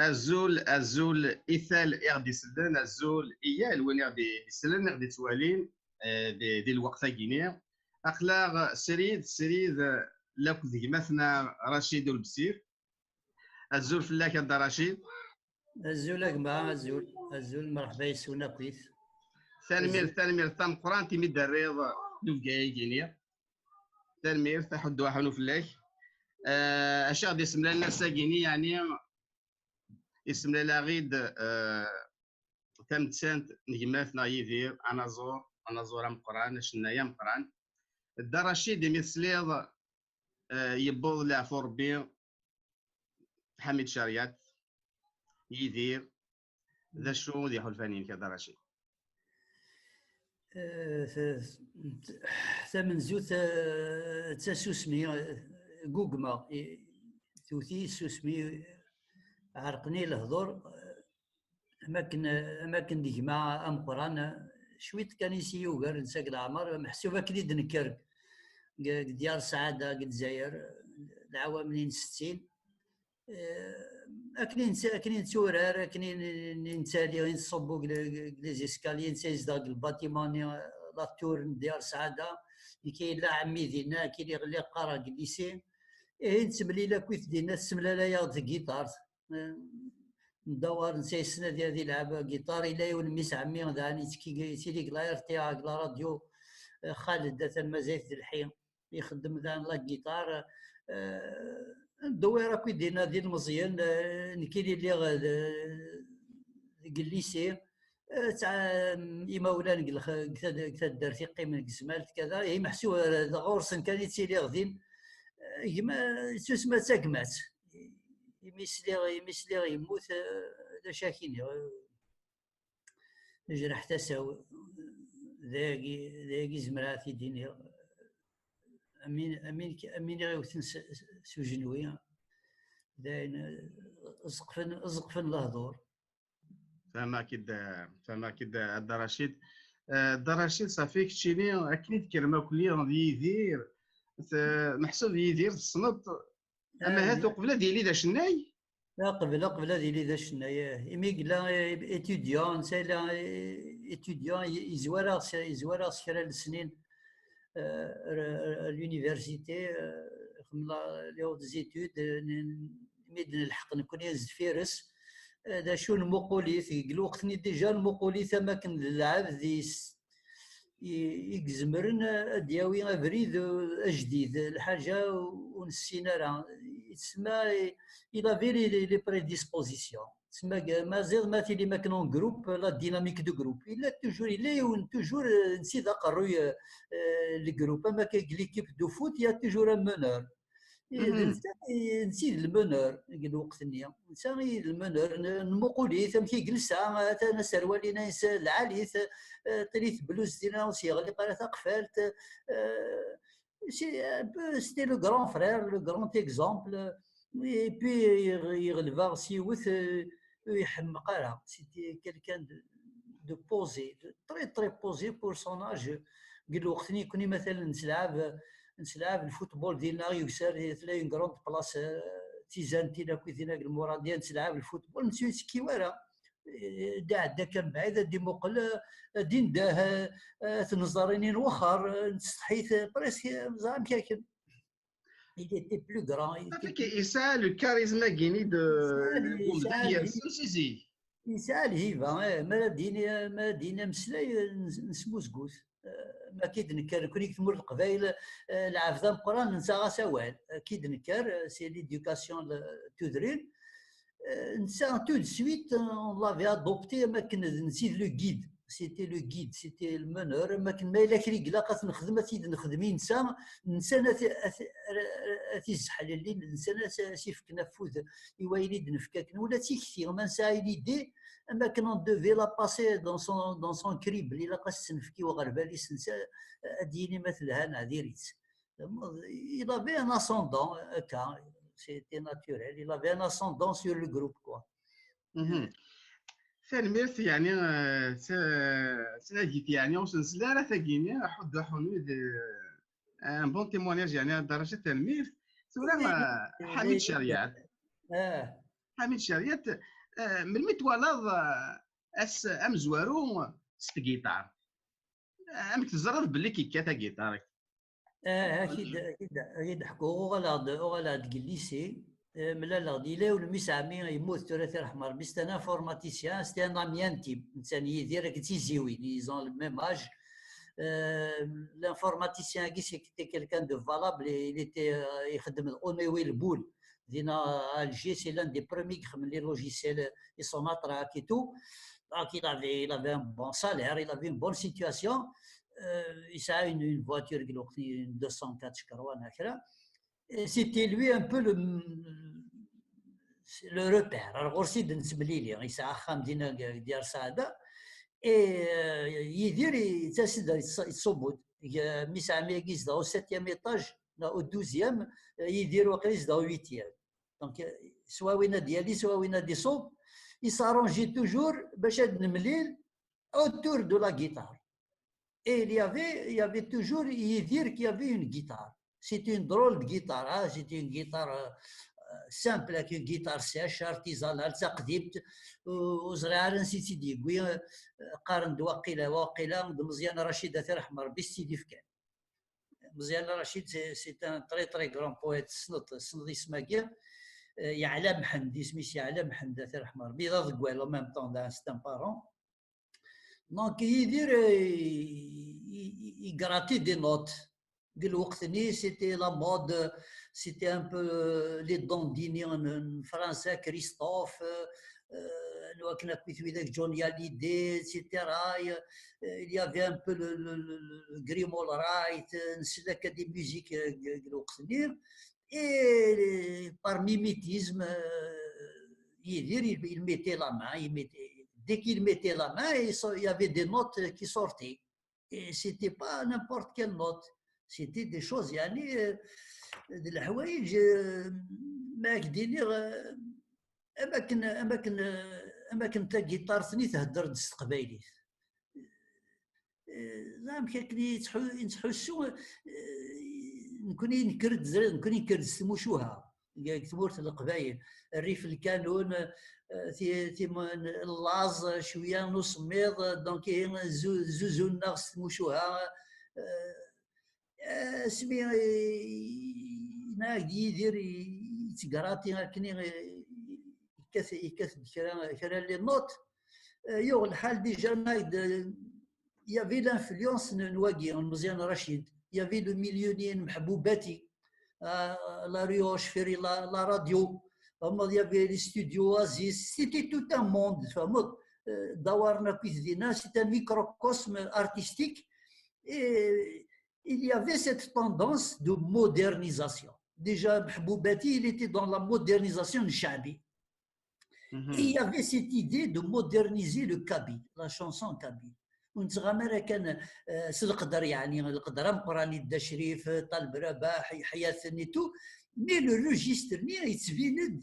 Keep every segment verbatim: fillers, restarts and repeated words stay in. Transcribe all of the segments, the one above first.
Azul, azul i tal i ɣ-d-isellen, azul i yal win i ɣ-d-isellen, i ɣ-d-ittwalin, eh, di, di lweqt-agi-ni. Aql-aɣ srid, srid, eh, lakk d gma-tneɣ Racid Ulbsir. Azul fell-ak a Dda Racid. Azul a gma, azul, azul, merḥba yes-wen akkit. Tanemmirt, tanemmirt tameqqrant imi d-terriḍ lewgay-agi-ni. Tanemmirt, aḥuddu aḥunu fell-ak. Eh, acu i ɣ-d-isemlalen ass-agi-ni, yeɛni, isemlal-aɣ-id, eh, tamettant n gma-tneɣ Yidir, anaẓur, anaẓur ameqqran, acennay ameqqran. Dda Racid, imi tesliḍ, eh, yewweḍ leɛfu Rebbi, Ḥamid Cariat, Yidir, d acu d iḥulfan-inek a Dda Racid? Eh, ta-, tamenzut, eh, d tasusmi, eh, gugmeɣ, i-, tewwet-iyi tsusmi, ɛerqen-iyi lehdur, eh, am akken, am akken d gma ameqqran, eh, cwiṭ kan i s-yugar netta deg leɛmer, meḥsub akken i d-nekker deg, deg Dyar Saɛada, deg Lezzayer, eh, leɛwam-nni n settin. Eh, akken i nett-, akken i netturar, akken i n-, i nettali, i nettṣubbu deg le-, deg les escaliers, netta yezdeɣ deg lbatiman-nni, eh, la tour n Dyar Saɛada, nekk yella ɛemmi dinna, akken i lliɣ qqareɣ deg lycée. Ihi nettemlil akkit dinna, tessemlal-aɣ-d tagiṭart. Eh, ndawar, netta yessen ad, ad yelɛeb agiṭar, yella yiwen n mmi-s ɛemmi, daɣen yettekki, yettili deg la R T A, deg la radio, eh, Xaled, atan mazal-it d lḥi. Ixeddem daɣen la guitare, eh, ndewwir akk i dinna d ilmeẓyen, eh, nekkini lliɣ, eh, deg lycée, eh, tɛa-, imawlan deg lx-, deg tad-, deg taddart i qqimen deg Zmalt, kada, ihi meḥsub, eh, ɣur-sen kan i ttiliɣ din. Eh, gma, yettusma d tagmat. Imi sliɣ, imi sliɣ yemmut, eh, d acu ak-iniɣ, eh, Nejreḥ tasa-w, dagi, dagi zemreɣ ad t-id-iniɣ. Amin, amin, amin i ɣ-iwten s, s, s ujenwi, d ayen, eh, ẓeqfen, ẓeqfen lehdur. Fehmeɣ-k-id, fehmeɣ-k-id, a Dda Racid. Eh, Dda Racid, ṣafi keččini, akken i tkerrem akk-nni d Yidir, t-, meḥsub Yidir tessneḍ-t, ama ahat uqbel ad yili d acennay? Qbel, qbel ad yili d acennay, eh. Imi yella, eh, étudiant, netta yella, eh, étudiant, ye-, yezwar-aɣ s, yezwar-aɣ s kra n lesnin, eh, ar, ar, ar l'université, eh, ixemmem la, les hautes études, eh, n-, imi d-nelḥeq nekkni zeffir-s, eh, d acu nmuqul-it, deg lweqt-nni déjà nmuqul-it am akken d lɛebd is-, i, i izemren ad d-yawi abrid, eh, ajdid, lḥaǧa ur nessin ara. Yettsemma, il avait les, les, les prédispositions. Tsemma, ma ziḍ ma tili makken en groupe, la dynamique de groupe. Il a toujours, il est un, toujours, eh, netta d aqerruy, eh, eh, le groupe. Am akka, l'équipe de foot, il y a toujours un meneur. I d netta i, netta i d lmeneur deg lweqt-nni. Netta i d lmeneur. N-, nmuqul-it, amek i yelsa, atan aserwal-ines lɛali-t, eh, tili tebluzt dinna ur s-yeɣliq ara taqfalt. Eh, c'est un peu, c'était le grand frère, le grand exemple. Et puis, yeɣ-, yeɣleb-aɣ s yiwet, eh, ur iḥemmeq ara. C'était quelqu'un de, de posé, de très, très posé pour son âge. Deg lweqt-nni, nekkni, matalan, nettlɛab, nettlɛab lfutbol dinna, yegzar, tella une grande place, eh, d tizantin akk dinna deg Lmuradiya, nettlɛab lfutbol, netta ur yettekki ara. Eh, d iɛedda kan mebɛid, ad d-imuqel, eh, ad d-indeh, eh, eh, tneẓẓarin n wexxer, eh, nettsetḥi-t, eh, presque, eh, ẓer amek akken. Il était plus grand, il était plus... Yesɛa le charisme-agi-nni de, yesɛa lhiba, eh, mi ara d-yini, mi ara d-yini ameslay, eh, nes-, nesmuzgut. Eh, ma akka i d-nekker nekkni deg tmurt n Leqbayel, eh, lɛebd ameqqran nettaɣ-as awal. Akka i d-nekker, eh, c'est l'éducation, le, tudrin. Eh, netta, tout de suite, eh, on l'avait adopté am akken d netta i d le guide. C'était le guide, c'était le meneur. Am akken ma yella kra i ilaq ad t-nexdem, ad t-id-nexdem i netta, netta ad t-, ad t-, ad t-izzeḥlellin, netta ad s-, ad s-ifken afud i wayen i d-nefka akken. Ula d tikti, ma nesɛa une idée, am akken on devait la passer dans son, dans son crible, ilaq ad s-tt-nefk i uɣerbal-is, netta ad d-yini ma telha neɣ diri-tt. Il avait un ascendant, akka, c'était naturel, il avait un ascendant sur le groupe, quoi. Mhm. Tanemmirt, yeɛni, eh, ta-, tnagit, yeɛni, ur s-nsel ara tagini, aḥuddu aḥunu d, eh, un bon témoignage, yeɛni, a Dda Racid, tanemmirt. Tura, eh, Ḥamid Cariat. Ah. Ḥamid Cerriat, eh, melmi twalaḍ, eh, ass amezwaru s tgiṭart? Amek teẓriḍ belli k-yekkat agiṭar? Ah, ad k-id-, ad k-id-, ad k-id-ḥkuɣ, uɣaleɣ-d, uɣaleɣ-d deg lycée. Eh, mlaleɣ-d, yella yiwen n mmi-s ɛemmi yemmut tura, tirḥem Ṛebbi, c'était un informaticien, c'était un ami intime. Netta n Yidir akked tiziwin, ils ont le même âge. Euh, l'informaticien-agi, c'était quelqu'un de valable, et il était, euh, ixeddem d Onewi Lboul. Dina à Alger, c'est l'un des premiers qui ixedmen les logiciels et son matraque et tout. Donc, il avait, il avait un bon salaire, il avait une bonne situation. Euh, il a une, une voiture, une deux cent quatre, je crois, et c'était lui un peu le, le repère. Alors, ɣur-s i d-nettemlili, yesɛa axxam dinna deg Diyar Saɛda. Et, euh, Yidir, il, il, il, il, il, mmi-s ɛemmi-agi yezdeɣ au septième étage, neɣ au douzième, Yidir waqila yezdeɣ au huitième. Donc, euh, soit winna ad yali, soit winna ad iṣub. Il s'arrangeait toujours bac ad nemlil autour de la guitare. Et il y avait, il y avait toujours Yidir qui avait une guitare. C'est une drôle de guitare, hein. C'est une guitare, euh, simple, avec une guitare sèche, artisanale, taqdimt, ur ẓriɣ ara ansi tt-id-yewwi, euh, qqaren-d waqila, waqila d Meẓyan Racid, ad t-irḥem Ṛebbi, s tt-id-ifkan. Meẓyan Racid, c'est, c'est un très, très grand poète, tessneḍ, tessneḍ isem-agi, euh, Yeɛla Mḥend, isem-is Yeɛla Mḥend, ad t-irḥem Ṛebbi, d aḍeggal en même temps, c'est un parent. Donc, Yidir, euh, il, il, il grattait des notes. Deg lweqt-nni, c'était la mode, c'était un peu, euh, les dandini en, en français, Christophe, euh, euh, Johnny Hallyday, et cetera. Et, euh, il y avait un peu le, le, le, le Grimold Wright, euh, c'est l'académie musique, euh, deg lweqt-nni. Et par mimétisme, euh, Yidir, il, il mettait la main, il mettait, dès qu'il mettait la main, il so-, il y avait des notes qui sortaient. Et c'était pas n'importe quelle note. C'était des choses, يعني, euh, d leḥwayeǧ, euh, ma ak-d-iniɣ, euh, am akken, am akken, euh, am akken tagiṭart-nni thedder-d s teqbaylit. Eh, amek akken i nettḥu-, i nettḥussu, eh, nekni nekker-d, nekker-d s tmucuha, deg tmurt n Leqbayel, rrif lkanun, eh, ti-, tim-, n laẓ, cwiya n usemmiḍ, donc, ihi, zu-, zuzun-aɣ s tmucuha, eh, asmi, eh, yenna-ak-d Yidir, i-, yettgrati akken i-, yekkat, yekkat-d kra, kra n les notes. Eh, yuɣ lḥal déjà, il y avait l'influence n, n wagi, n Meẓyan Racid. Il y avait le milieu n Meḥbubati, euh, la rue Rocheferi, la, la radio. Il y avait les studios Oasis. C'était tout un monde, tfehmeḍ. Euh, dawaren akkit dinna, c'est un microcosme artistique. Et il y avait cette tendance de modernisation. Déjà, Meḥbubati, il était dans la modernisation de Chaabi. Et il y avait cette idée de moderniser le kabyle, la chanson kabyle. Ur nettɣama ara kan, euh, s leqder, yeɛni, leqder ameqqran i Dda Crif, Ṭaleb Rabaḥ, Yeḥya Aten et tout, mais le registre-nni yettbin-d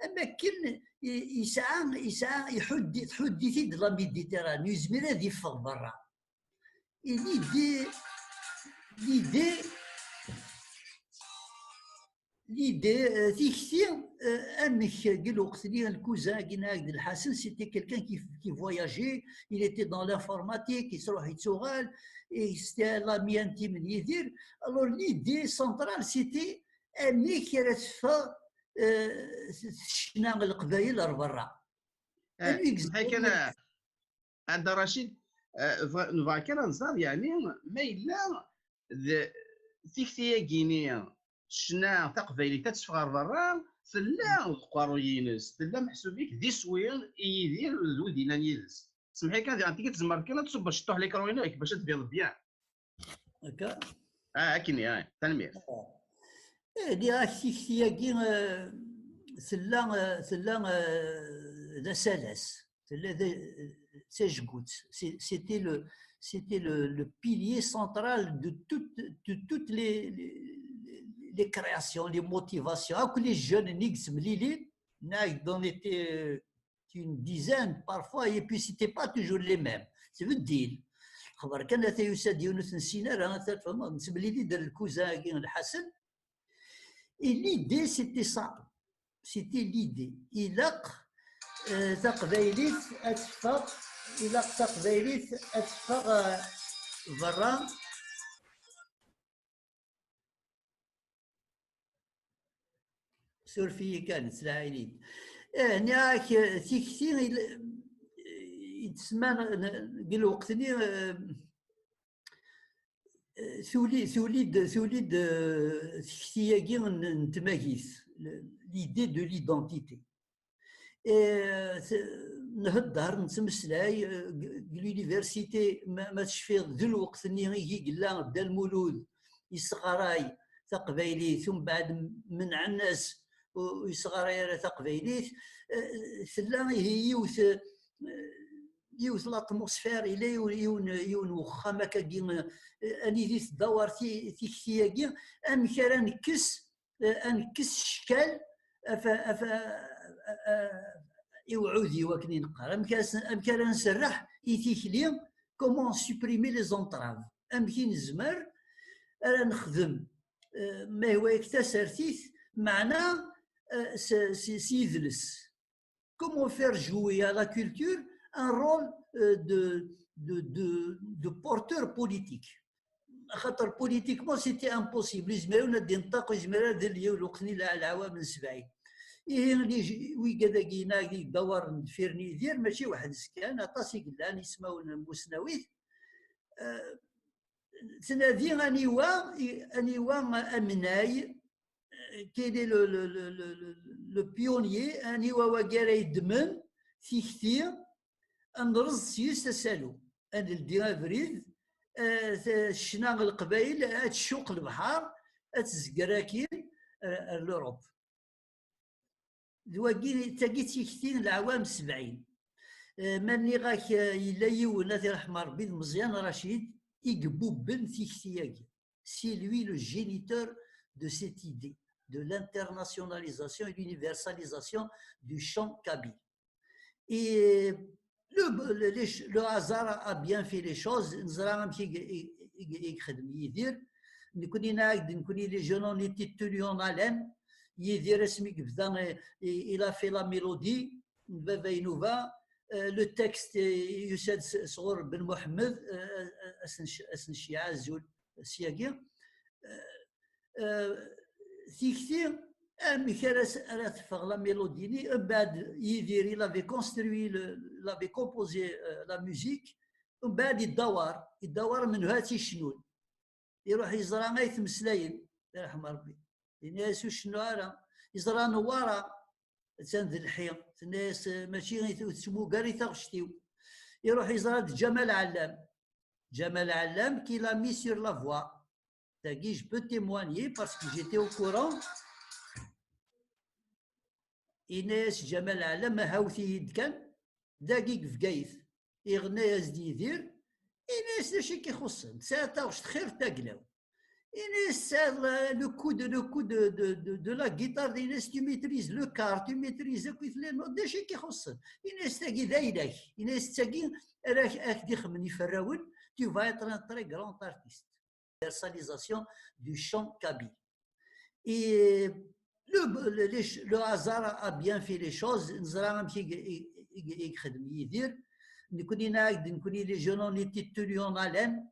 am akken i-, yesɛa, yesɛa, iḥudd-, tḥudd-it-id la Méditerranée, yezmir ad iffeɣ berra. Et l'idée, l'idée, l'idée, euh, tikti, euh, amek, deg lweqt-nni, le cousin-agi n Ɛebd Lḥasen, c'était quelqu'un qui, qui voyageait, il était dans l'informatique, yettruḥ yettuɣal, et c'était l'ami intime n Yidir. Alors, l'idée centrale, c'était amek ara teffeɣ, euh, ccna n Leqbayel ar berra. Eh, amek, Ɛebd Racid, eh, bɣ-, nebɣa kan ad nẓer, yeɛni, ma yella d tikti-agi-nni, ccna taqbaylit ad teffeɣ ɣer berra, tella deg uqerruy-ines, tella meḥsub-ik d iswi i Yidir d wid yellan yid-s. Semḥ-iyi kan, diɣen tigi tzemreḍ kan ad tṣubbeḍ ciṭuḥ l'écran-inek bac ad tbineḍ bien. Akka? Ah, akken, ah, tanemmirt. Ah. Eh, nniɣ-ak tikti-agi, eh, tella, eh, tella, eh, d asalas. Tella d, d tajgut. C'est, c'était le, c'était le, le pilier central de toutes, de toutes les, les, les créations, les motivations. Akk les jeunes-nni i yettemlilin, nag, on était, euh, une dizaine parfois, et puis c'était pas toujours les mêmes. Tbeddil. Xaṭer kan ata yusa-d yiwen ur t-nessin ara, ata tfehmeḍ, nettemlili-d le cousin-agi n Lḥasen. Et l'idée, c'était ça. C'était l'idée. Ilaq, euh, taqbaylit ad teffeɣ, ilaq taqbaylit ad teffeɣ, euh, berra. Suref-iyi kan, ttlaɛin-id. Eh, nniɣ-ak, eh, tikti il-, eh, yettsemman, eh, deg lweqt-nni, eh, eh, tuli, tuli-d, tuli-d, eh, tikti-agi n, n tmagit, le, l'idée de l'identité. Eh, t-, nhedder, nettmeslay, eh, deg, deg l'université, ma, ma tecfiḍ, d lweqt-nni i yella Dda Lmulud yesɣaray taqbaylit, umbeɛd menɛen-as, ur, ur yesɣaray ara taqbaylit. Eh, tella ihi yiwet, eh, yiwet l'atmosphère, yella yiwen, yiwen, yiwen wexxam akkagi, eh, anidi tdawar ti-, tikti-agi, amek ara nekkes, eh, ad nekkes cckal af, af, eh, i uɛudiw, akken i neqqar. Amek ara s-, amek ara nserreḥ i tikli, comment supprimer les entraves? Amek i nezmer ara nexdem, eh, ma yehwa-yak tasertit, meɛna, eh, s, s, s yidles? Comment faire jouer à la culture un rôle, euh, de, de, de, de porteur politique? Axaṭer politiquement, c'était impossible. Yezmer ad d-inṭeq, yezmer ad d-yelli lweqt-nni lɛawam n sebɛin. Ihi, les, wigad-agi-ina i yeddawaren deffir n Yidir, mačči weḥd-s kan, aṭas i yellan, ismawen n musnawit. Euh, tnadi aniwa, aniwa amnay, quel est le, le, le, le, le, le pionnier, aniwa wagi ara yeddmen tikti, ad nreẓ s-yes asalu, ad neldi abrid, eh, t-, ccna n Leqbayel, ad tcuq lebḥer, ad tezger akkin, eh, ar l'Europe. D wagi, d tagi d tikti n leɛwam sebɛin. Eh, ma nniɣ-ak, eh, yella yiwen, ad t-iṛḥem Ṛebbi, d Meẓyan Racid, i ibubben tikti-agi. C'est lui le géniteur de cette idée de l'internationalisation et l'universalisation du chant kabyle. Et le, le, les ch-, le hasard a bien fait les choses. Neẓra amek i, i, i, i yexdem Yidir. Nekkni, nniɣ-ak-d, nekkni, les jeunes, on était tenus en haleine. Yidir, asmi yebda, eh, il a fait la mélodie n Baba Inuba. Eh, le texte, eh, yusa-d s-, sɣur Ben Muḥemmed, eh, eh, asen-, asen-, cciɛ azul syagi. Eh, eh, tikti, amek ara s-, ara teffeɣ la mélodie-nni? Mbeɛd Yidir, il avait construit le, il avait composé, eh, la musique. Mbeɛd iddawar, iddawar menhu ara tt-icnun. Iruḥ yeẓra ay tmeslayen, irḥem Ṛebbi. Yenna-yas ur cennu ara. Yeẓra Newwara, attan d lḥi. Tenna-yas, eh, mačči i t-, ur tettmugar i taɣect-iw. Iruḥ yeẓra-d Ǧamal Ɛellam. Ǧamal Ɛellam qui l'a mis sur la voie. Tagi, je peux témoigner parce que j'étais au courant. Yenna-yas Ǧamal Ɛellam, ahawt-iyi-d kan, dagi deg Bgayet. Iɣenna-yas-d Yidir, yenna-yas d acu i k-ixuṣṣen, tesɛiḍ taɣect xir n taglaw. Yenna-yas tesɛiḍ la, le coup de, le coup de, de, de, de la guitare, yenna-yas tu maîtrises le quart, tu maîtrises akk les notes, d acu i k-ixuṣṣen? Yenna-yas tagi d ayla-k, yenna-yas tagi ara ak-, ak-d-ixemmen iferrawen, tu vas être un très grand artiste. L'universalisation du chant kabyle. Et le, le, les ch-, le hasard a bien fait les choses. Neẓra amek i, i, i, i yexdem Yidir. Nekkni, nniɣ-ak-d, nekkni, les jeunes, on était tenus en haleine.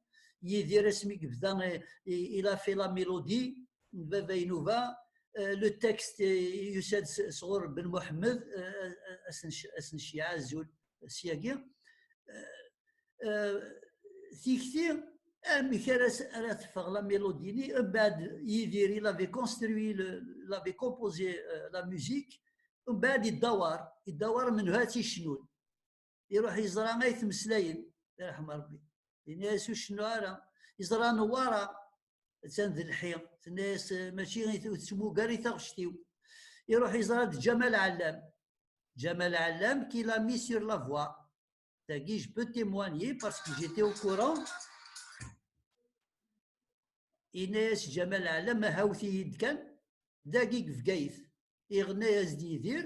Yidir, asmi yebda, eh, il a fait la mélodie n Baba Inuba. Eh, le texte, eh, yusa-d s-, sɣur Ben Muḥemmed, eh, eh, asen-, asen-, cciɛ azul syagi. Eh, eh, tikti, amek ara s-, ara teffeɣ la mélodie-nni? Mbeɛd Yidir, il avait construit le, il avait composé, eh, la musique. Mbeɛd iddawar, iddawar menhu ara tt-icnun. Iruḥ yeẓra ay tmeslayen, irḥem Ṛebbi. Yenna-yas ur cennu ara. Yeẓra Newwara, attan d lḥi. Tenna-yas, eh, mačči i t-, ur tettmugar i taɣect-iw. Iruḥ yeẓra-d Ǧamal Ɛellam. Ǧamal Ɛellam qui l'a mis sur la voie. Tagi, je peux témoigner parce que j'étais au courant. Yenna-yas Ǧamal Ɛellam, ahawt-iyi-d kan, dagi deg Bgayet. Iɣenna-yas-d Yidir,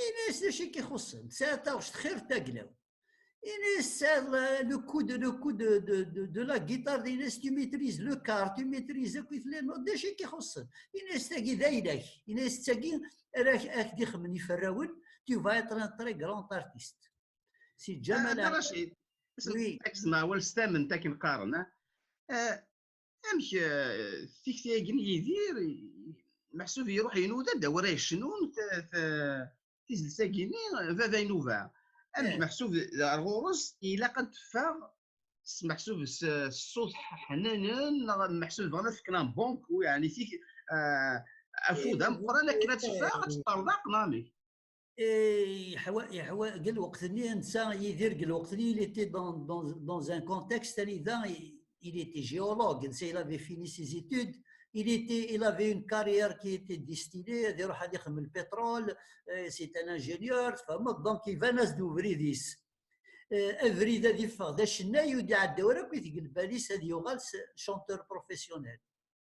yenna-yas d acu i k-ixuṣṣen, tesɛiḍ taɣect xir n taglaw. Ines, le coup de, le coup de, de, de, de la guitare, ines, tu maîtrises le quart, tu maîtrises akk les notes, d acu i k-ixuṣṣen? Ines, tagi d ayla-k. Ines, tagi ara ak-, ak-d-ixemmen iferrawen, tu vas être un très grand artiste. Si Ǧamal. Ah, Racid, oui. Ak-zemmeɣ awal s tamemt akken qqaren, ah? Eh, amek, eh, tikti-agi n Yidir, meḥsub iruḥ inuda-d awra yecnun, t-, t-, tizlit-agi-nni, Baba Inuba. Amek, eh, meḥsub ar ɣur-s ilaq ad d-teffeɣ s meḥsub s, s ṣṣut ḥnanen, neɣ meḥsub bɣan ad fken un bon coup, yeɛni tik-, eh, afud, eh, ameqqran akken ad teffeɣ, ad teṭṭerḍeq, neɣ amek? Eh, yeḥwa-, yeḥwa-, deg lweqt-nni, netta Yidir, deg lweqt-nni, il était dans, dans, dans un contexte anida, il, il était géologue, netta, il avait fini ses études, il était, il avait une carrière qui était destinée, ad iruḥ ad ixdem le pétrole, eh, c'est un ingénieur, tfehmeḍ, donc iban-as-d ubrid-is. Eh, abrid ad iffeɣ d acennay, ur d-iɛedda ara akk i tgelbal-is ad yuɣal s chanteur professionnel.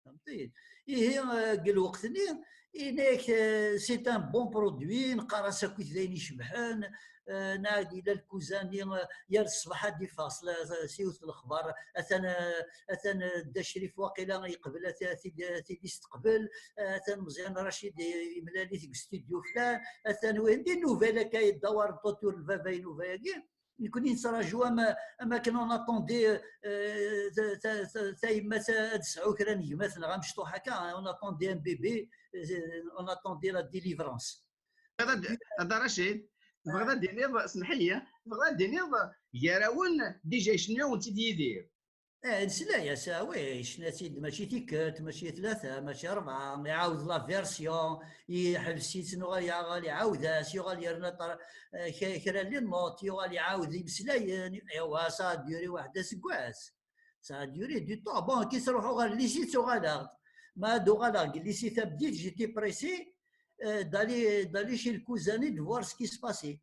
Fhemtiḍ? Ihi, eh, deg lweqt-nni, ini-ak, eh, c'est un bon produit, neqqar-as akkit d ayen icebḥen, eh, nɛad ila lkuzan-nni, eh, yal ṣṣbeḥ ad d-iffeɣ s la, s yiwet n lexbar, atan, eh, atan, eh, Dda Crif waqila yeqbel ad t-, ad t-id-, ad t-id-isteqbel, eh, atan Meẓyan Racid, eh, yemlal-it deg studio flan, atan wihin, des nouvelles akka yeddawarent autour n Baba Inuba-agi. Nekni nettraǧu am, am akken on attendait, euh, ta, ta, ta, tayemmat ad tesɛu kra n gma-tneɣ amecṭuḥ akka, hein, on attendait un bébé, euh, on attendait la délivrance. Tebɣiḍ ad, a Dda Racid, tebɣiḍ ad d-tiniḍ, semmeḥ-iyi, tebɣiḍ ad d-tiniḍ gar-awen déjà yecna-yawen-tt-id Yidir? Eh, nesla-yas, ah oui, yecna-tt-id mačči tikkelt, mačči tlata, mačči rebɛa, iɛawed la version, iḥbes-itt, nuɣal yaɣal, iɛawed-as, yuɣal yerna ṭar-, eh, k-, kra n les notes, yuɣal iɛawed imeslayen, ewa, ça a duré waḥed aseggas. Ça a duré du temps. Bon, ki sruḥuɣ ɣer lycée, ttuɣaleɣ-d. Ma ad uɣaleɣ deg lycée tameddit, j'étais pressé, euh, d'aller, d'aller chez le cousin de voir ce qui se passait.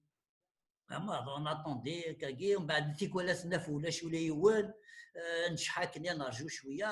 Ama on attendait akkagi, mbeɛd tikwal ad t-naf ulac ula yiwen, eh, necḥa akken ad nerju cwiya,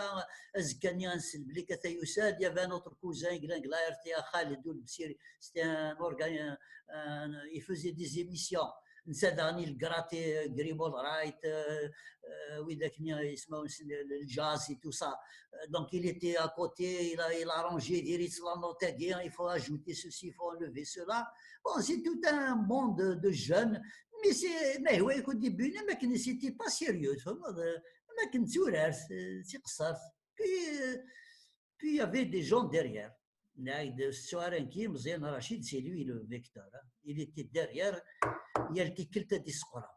azekka-nni ad nsel belli ata yusa-d, il y avait un autre cousin, il y a Khaled Oulbsiri, c'était un orga-, un, il faisait des émissions. Netta daɣen il grattait, eh, Gribble Wright, eh, eh, widak-nni yesmawen s le, le jazz et tout ça. Eh, donc il était à côté, il a, il a arrangé, diri-tt la note-agi, il faut ajouter ceci, il faut enlever cela. Bon, c'est tout un monde de, de jeunes. Mais c'est, mais oui, au début, mais c'était pas sérieux, tfehmeḍ? Ma akken d turart, eh, d tiqeṣṣert. Puis, euh, puis il y avait des gens derrière. Nɛid, s ttuɣaranki, Meẓyan Racid, c'est lui le vecteur, hein. Il était derrière, yal tikkelt ad d-isseqrab.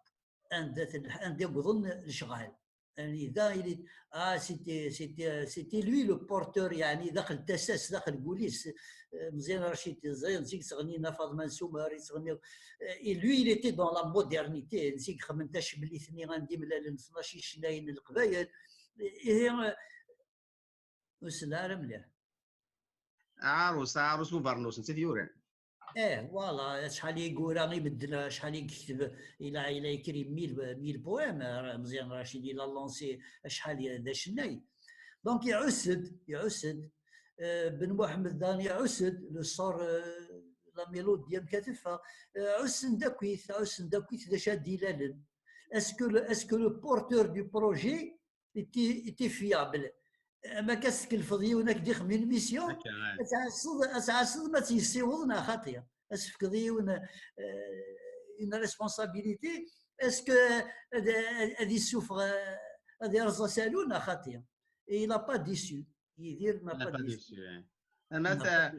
Anda t-, anda wwḍen lecɣal. Anida, il est, ah, c'était, c'était, c'était lui le porteur, yeɛni, daxel tasa-s, daxel wul-is. Eh, Meẓyan Racid, ẓriɣ, zik ttɣennin a Faḍma n Sumer, yettɣenni, eh, et lui, il était dans la modernité, zik xedmen tacemlit-nni, anda mlalen tnac icennayen n Leqbayel. Ihi, eh, ur sel ara mliḥ. Aɛarus, aɛarus ubernus, netta t-yuran. Eh, voilà, acḥal i yura i medden, acḥal i yekteb, il a, il a écrit mille, mille poèmes, eh, Meẓyan Racid, il a lancé acḥal d acennay. Donc, iɛuss-d, iɛuss-d, eh, Ben Muḥemmed daɣen iɛuss-d, le sort, eh, la mélodie, amek ad teffeɣ, eh, ɛussen-d akkit, ɛussen-d akkit d acu ad d-ilalen. Est-ce que le, est-ce que le porteur du projet était, était fiable? Ma akka s-tkelfeḍ yiwen ad k-d-ixdem une mission, ad tɛasseḍ, ad tɛasseḍ ma tt-yessiweḍ neɣ xaṭi. Ad s-tefkeḍ yiwen, eh, une responsabilité, est-ce que ad, ad, ad yessufeɣ, eh, ad yerẓ asalu neɣ xaṭi? Et il n'a pas déçu. Yidir n'a pas déçu. Ama ta-,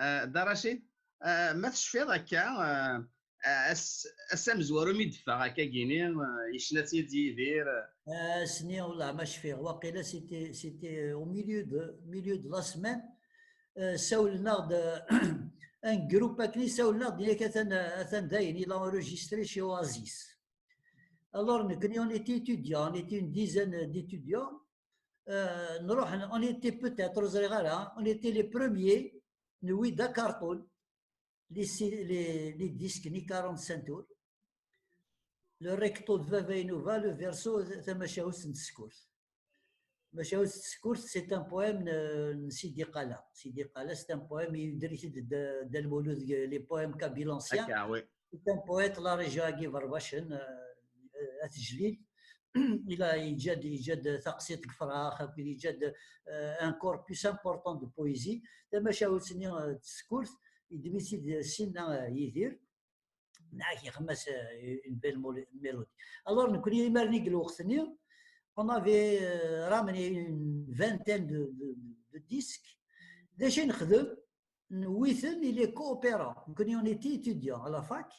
Eh, Dda Racid, eh, ma tecfiḍ akka, eh, eh, ass, ass amezwaru mi d-teffeɣ akka gini, eh, yecna-tt-id Yidir, eh. Ass-nni, wellah ma cfiɣ, waqila c'était, c'était au milieu de, milieu de la semaine, eh, sawlen-aɣ-d, eh, un groupe akken i sawlen-aɣ-d, yak atan, atan dayen, il a enregistré chez Oasis. Alors, nekni, on était étudiants, on était une dizaine d'étudiants, eh, nruḥ, on était peut-être, ur ẓriɣ ara, on était les premiers, newwi-d akarṭun, les, les, les disques, ni quarante-cinq tours. Le recto de Baba Inuba, le verso, tamacahut n tsekkurt. Tamacahut n tsekkurt, c'est un poème, eh, n Sidi Qala. Sidi Qala, c'est un poème, yedder-it-id Dda, Dda Lmulud, les poèmes kabyles anciens. Akka, oui. C'est un poète, la région-agi, Berbacen, eh, At Jlil. Il a, yeǧǧa-d, yeǧǧa-d taqsiṭ deg Frax, akked yeǧǧa-d, euh, un corpus important de poésie. Tamacahut-nni, euh, d tsekkurt, yeddem-itt-id sinna, euh, Yidir. Nɛak yexmas, euh, une belle mol-, mélodie. Alors, nekkni imar-nni deg lweqt-nni, on avait, euh, ramené une vingtaine de, de, de, de disques. D acu i nexdem? Newwi-ten, il est coopérant. Nekkni, on était étudiants à la fac.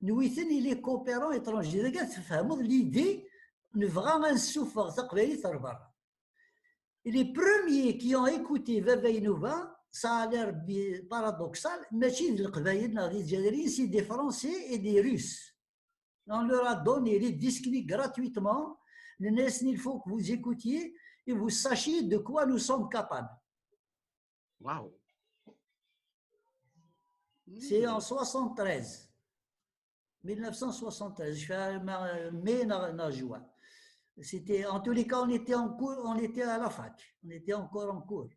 Newwi-ten, il est coopérant étranger. Dagi ad tfehmeḍ l'idée, nebɣa ad nessufeɣ taqbaylit ar berra. Et les premiers qui ont écouté Baba Inuba, ça a l'air bi-, paradoxal, mačči d Leqbayel neɣ d Izzayriyen, c'est des Français et des Russes. On leur a donné les disques gratuitement. Nenna-yasen, il faut que vous écoutiez et vous sachiez de quoi nous sommes capables. Waouh. C'est en soixante-treize. Mille neuf cent soixante-treize, je fais ma-, mai neɣ, neɣ juin. C'était, en tous les cas, on était en cours, on était à la fac. On était encore en cours.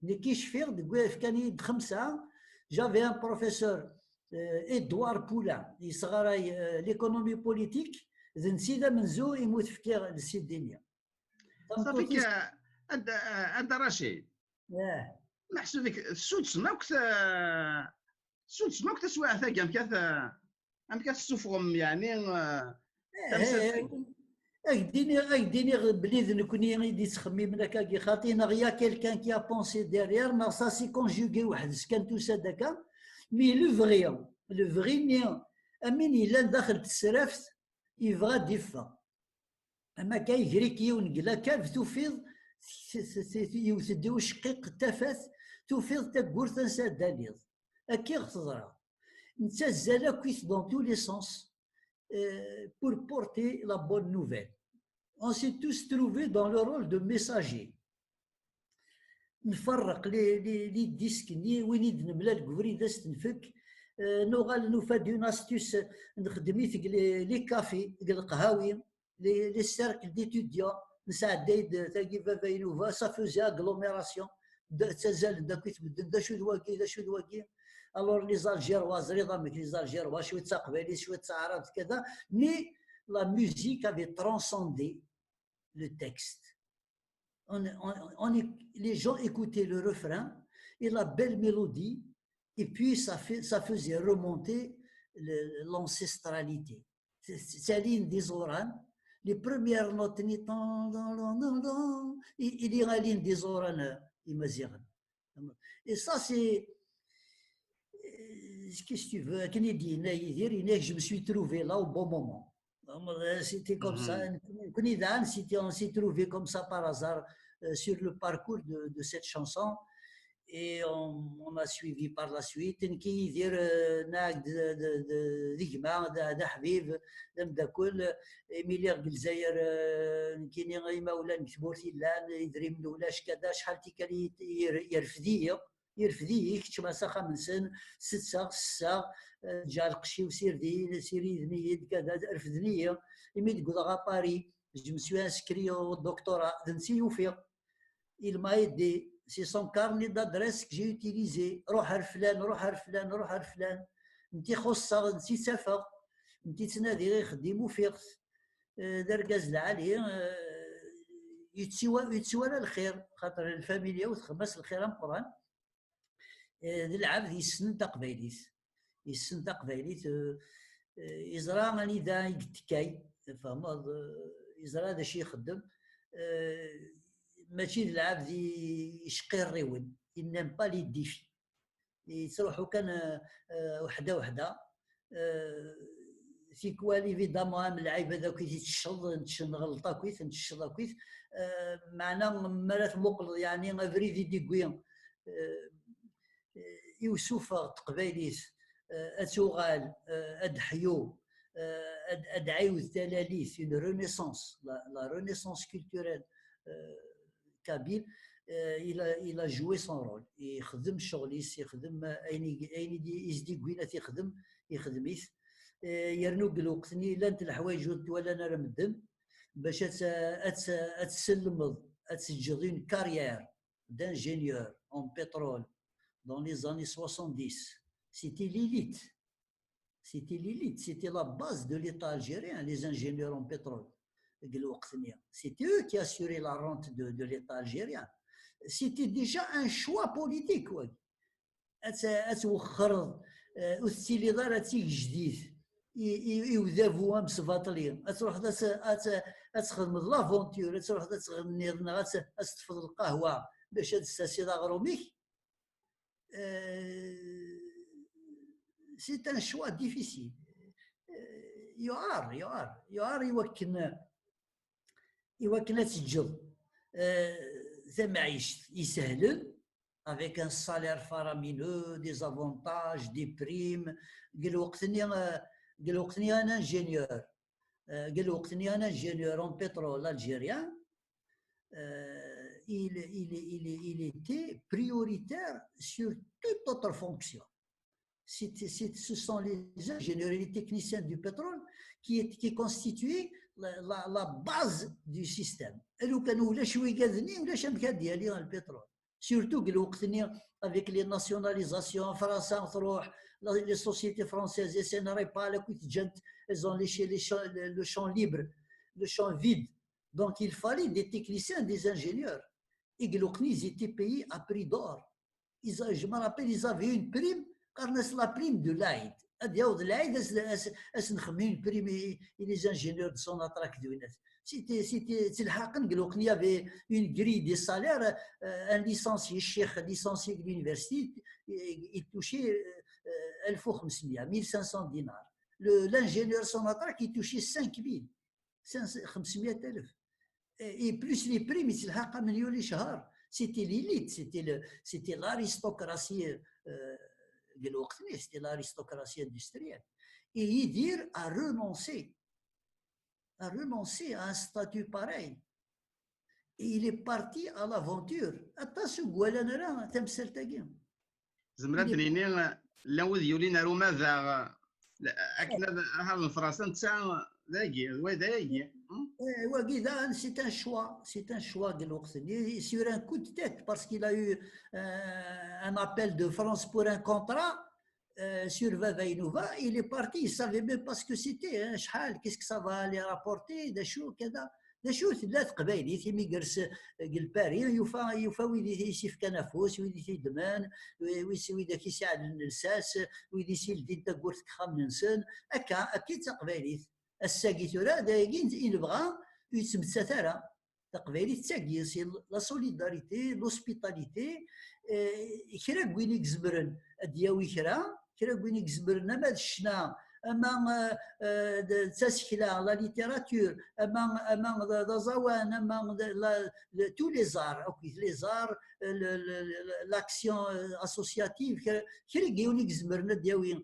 Nekki cfiɣ deg wayefkan-iyi-d xemsa, j'avais un professeur, euh, Édouard Poulain, yesɣaray, euh, l'économie politique, d netta i d amenzu i mu tefkiɣ le C D-nni. Safi-k, a Dda Racid. Yeah. Meḥsub-ik, tessudsem akk ta-, tessudsem akk taswiɛt-agi, amek ad t-, amek ad tessufɣem, yeɛni, eh, tamsalt-agi? Ak d-iniɣ, ak d-iniɣ belli d nekkni i d-yettxemmimen akkagi, xaṭi neɣ y a quelqu'un qui a pensé derrière, neɣ ça s'est conjugué weḥd-s kan, tusa-d akka. Mais lebɣi, lebɣi-nni, amin yellan daxel n tesraft, yebɣa ad d-iffeɣ. Am akka, iger-ik yiwen deg lakab, tufiḍ t-, t-, t-, t-, yewwet-d uceqqiq n tafat, tufiḍ tawwurt ansa ad d-taliḍ. Akka i ɣ-teḍra. Nettazzal akkit dans tous les sens, euh, pour porter la bonne nouvelle. On s'est tous trouvés dans le rôle de messager. Nferreq les, les, les disques-nni, win i d-nemlal deg ubrid ad s-t-nfek. Euh, nuɣal nufa-d une astuce, nxeddem-it deg les, les cafés, deg leqhawi, les, les cercles d'étudiants, nesɛedday-d tagi Baba Inuba, ça faisait agglomération. D-, ttazalen-d akkit medden, d acu d wagi, d acu d wagi. Alors les Algérois, ẓriɣ amek les Algérois, cwiṭ d taqbaylit, cwiṭ d taɛrabt, kada. Mais la musique avait transcendé le texte. On, on, on éc-, les gens écoutaient le refrain et la belle mélodie, et puis ça fait, ça faisait remonter le, l'ancestralité. C'est, c'est, ttalin-d iẓuran, les premières notes-nni, tan, tan, tan, tan, tan, i, i d-alin-d iẓuran, euh, imaziɣen. Et ça, c'est, euh, qu'est-ce que tu veux, akken i d-yenna Yidir, yenna-k, je me suis trouvé là au bon moment. C'était comme ça. Nekkni daɣen, c'était, on s'est trouvé comme ça par hasard, euh, sur le parcours de, de cette chanson. Et on, on a suivi par la suite. Nekki Yidir, euh, nɛak d, d, d, d gma, d, d aḥbib, d ameddakel. Imi lliɣ deg Lezzayer, euh, nekkini imawlan deg tmurt i llan, idrimen ulac, kada, acḥal tikkal i, i, yerfed-iyi. Yerfed-iyi, keččmeɣ s axxam-nsen, setteɣ, ssesseɣ, eh, ǧǧeɣ lqecc-iw, sirden-, siriden-iyi-d, kada, refden-iyi. Imi d-wwḍeɣ à Paris, je me suis inscrit au doctorat, d netta i ufiɣ. Il m'a aidé, c'est son carnet d'adresses que j'ai utilisé. Ruḥ ar flan, ruḥ ar flan, ruḥ ar flan. Netta i xuṣṣeɣ, netta i ttafeɣ, netta i ttnadiɣ, ixeddim, ufiɣ-t. Eh, d argaz lɛali, eh, yettwa-, yettwala lxir, xaṭer lfamilya-w txeddem-as lxir ameqqran. Eh, d lɛebd yessnen taqbaylit. Yessen taqbaylit, eh, eh, yeẓra anida i yettekkay, tfehmeḍ, eh, yeẓra d acu ixeddem. Eh, mačči d lɛebd i, iceqqirriwen, il n'aime pas les défis. Yettruḥu kan, eh, eh, weḥda weḥda. Eh, tikwal, évidemment, am lɛibad akk i tettecceḍ, nɣelleḍ akk-it, nettecceḍ akk-it. Eh, meɛna, mi ara tmuqleḍ, yeɛni, abrid i d-iwwi, eh, eh, i usufeɣ n teqbaylit, eh, ad tuɣal, eh, ad d-ḥyu, eh, ad, ad d-ɛiwed talalit, une renaissance, la, la renaissance culturelle, eh, kabyle, eh, il a, il a joué son rôle. Ixdem ccɣel-is, ixdem ayen i, ayen i d-, i s-d-iggwin ad t-ixdem, ixdem-it. Eh, yernu deg lweqt-nni llant leḥwayeǧ ur t-walan ara medden, bac ad t-, ad t-, ad tselmeḍ, ad teǧǧeḍ une carrière d'ingénieur en pétrole dans les années soixante-dix. C'était l'élite. C'était l'élite, c'était la base de l'État algérien, les ingénieurs en pétrole. C'était eux qui assuraient la rente de, de l'État algérien. C'était déjà un choix politique, oui. Ad twexxreḍ, ur tettiliḍ ara d tigejdit i udabu amesbaṭli. Ad truḥeḍ ad txedmeḍ l'aventure, ad truḥeḍ ad tɣenniḍ neɣ ad teṭṭfeḍ lqahwa bac ad tessasiḍ aɣrum-ik. C'est un choix difficile. Yuɛer, yuɛer, yuɛer i wakken, i wakken ad teǧǧeḍ tamɛict isehlen, avec un salaire faramineux, des avantages, des primes. Deg lweqt-nni, deg lweqt-nni, un ingénieur, deg lweqt-nni, un ingénieur en pétrole algérien, euh, il, il, il, il était prioritaire sur toute autre fonction. Ce sont les ingénieurs et les techniciens du pétrole qui, qui constituaient la, la, la base du système. Et donc, nous, le pétrole. Surtout que avec les nationalisations, France, les sociétés françaises, S N R et pas, elles ont laissé le champ libre, le champ vide. Donc, il fallait des techniciens, des ingénieurs. Et ils étaient payés à prix d'or. Je me rappelle, ils avaient une prime, car c'est la prime de l'AID. Ad yaweḍ lɛid, ad s-nxemmem une prime i les ingénieurs de Sonatrach d winat. C'était, c'était, il y avait une grille des salaires, euh, un licencié, cheikh licencié de l'université, il touchait euh, ألف وخمسمية, mille cinq cents dinars. L'ingénieur Sonatrach, il touchait cinq mille, خمسمية ألف. Et plus les primes, c'était l'élite, c'était le, c'était l'aristocratie, euh, c'était l'aristocratie industrielle. Et Yidir a renoncé, a renoncé à un statut pareil. Et il est parti à l'aventure. Aṭas ur walan ara tamsalt-agi. Zemreɣ ad d-nini llan wid yulin ar umadaɣ akken ad ḥarben Fransa netta dagi d way dagi. Wagi daɣen, c'est un choix, c'est un choix deg lweqt-nni, sur un coup de tête, parce qu'il a eu euh, un appel de France pour un contrat euh, sur Baba Inuba. Il est parti, il savait même pas ce que c'était, hein, qu'est-ce que ça va aller rapporter, d acu, kada. D acu tella teqbaylit imi yers deg Lpari, yufa, yufa wid i s-ifkan afus, wid i t-yeddmen, wid i s-iɛedlen lsas, wid i s-ildin tawwurt deg yexxamen-nsen. Akka, akka i d taqbaylit. Ass-agi tura, d ayagi i nebɣa, ur yettmettat ara. Taqbaylit d tagi, c'est la solidarité, l'hospitalité, kra n win i izemren ad d-yawi kra, kra n win i izemren ama d ccna, ama d tasekla, la littérature, ama, ama d aẓawan, ama tous les arts, akkit les arts, l'action associative, kra n yiwen i izemren ad d-yawi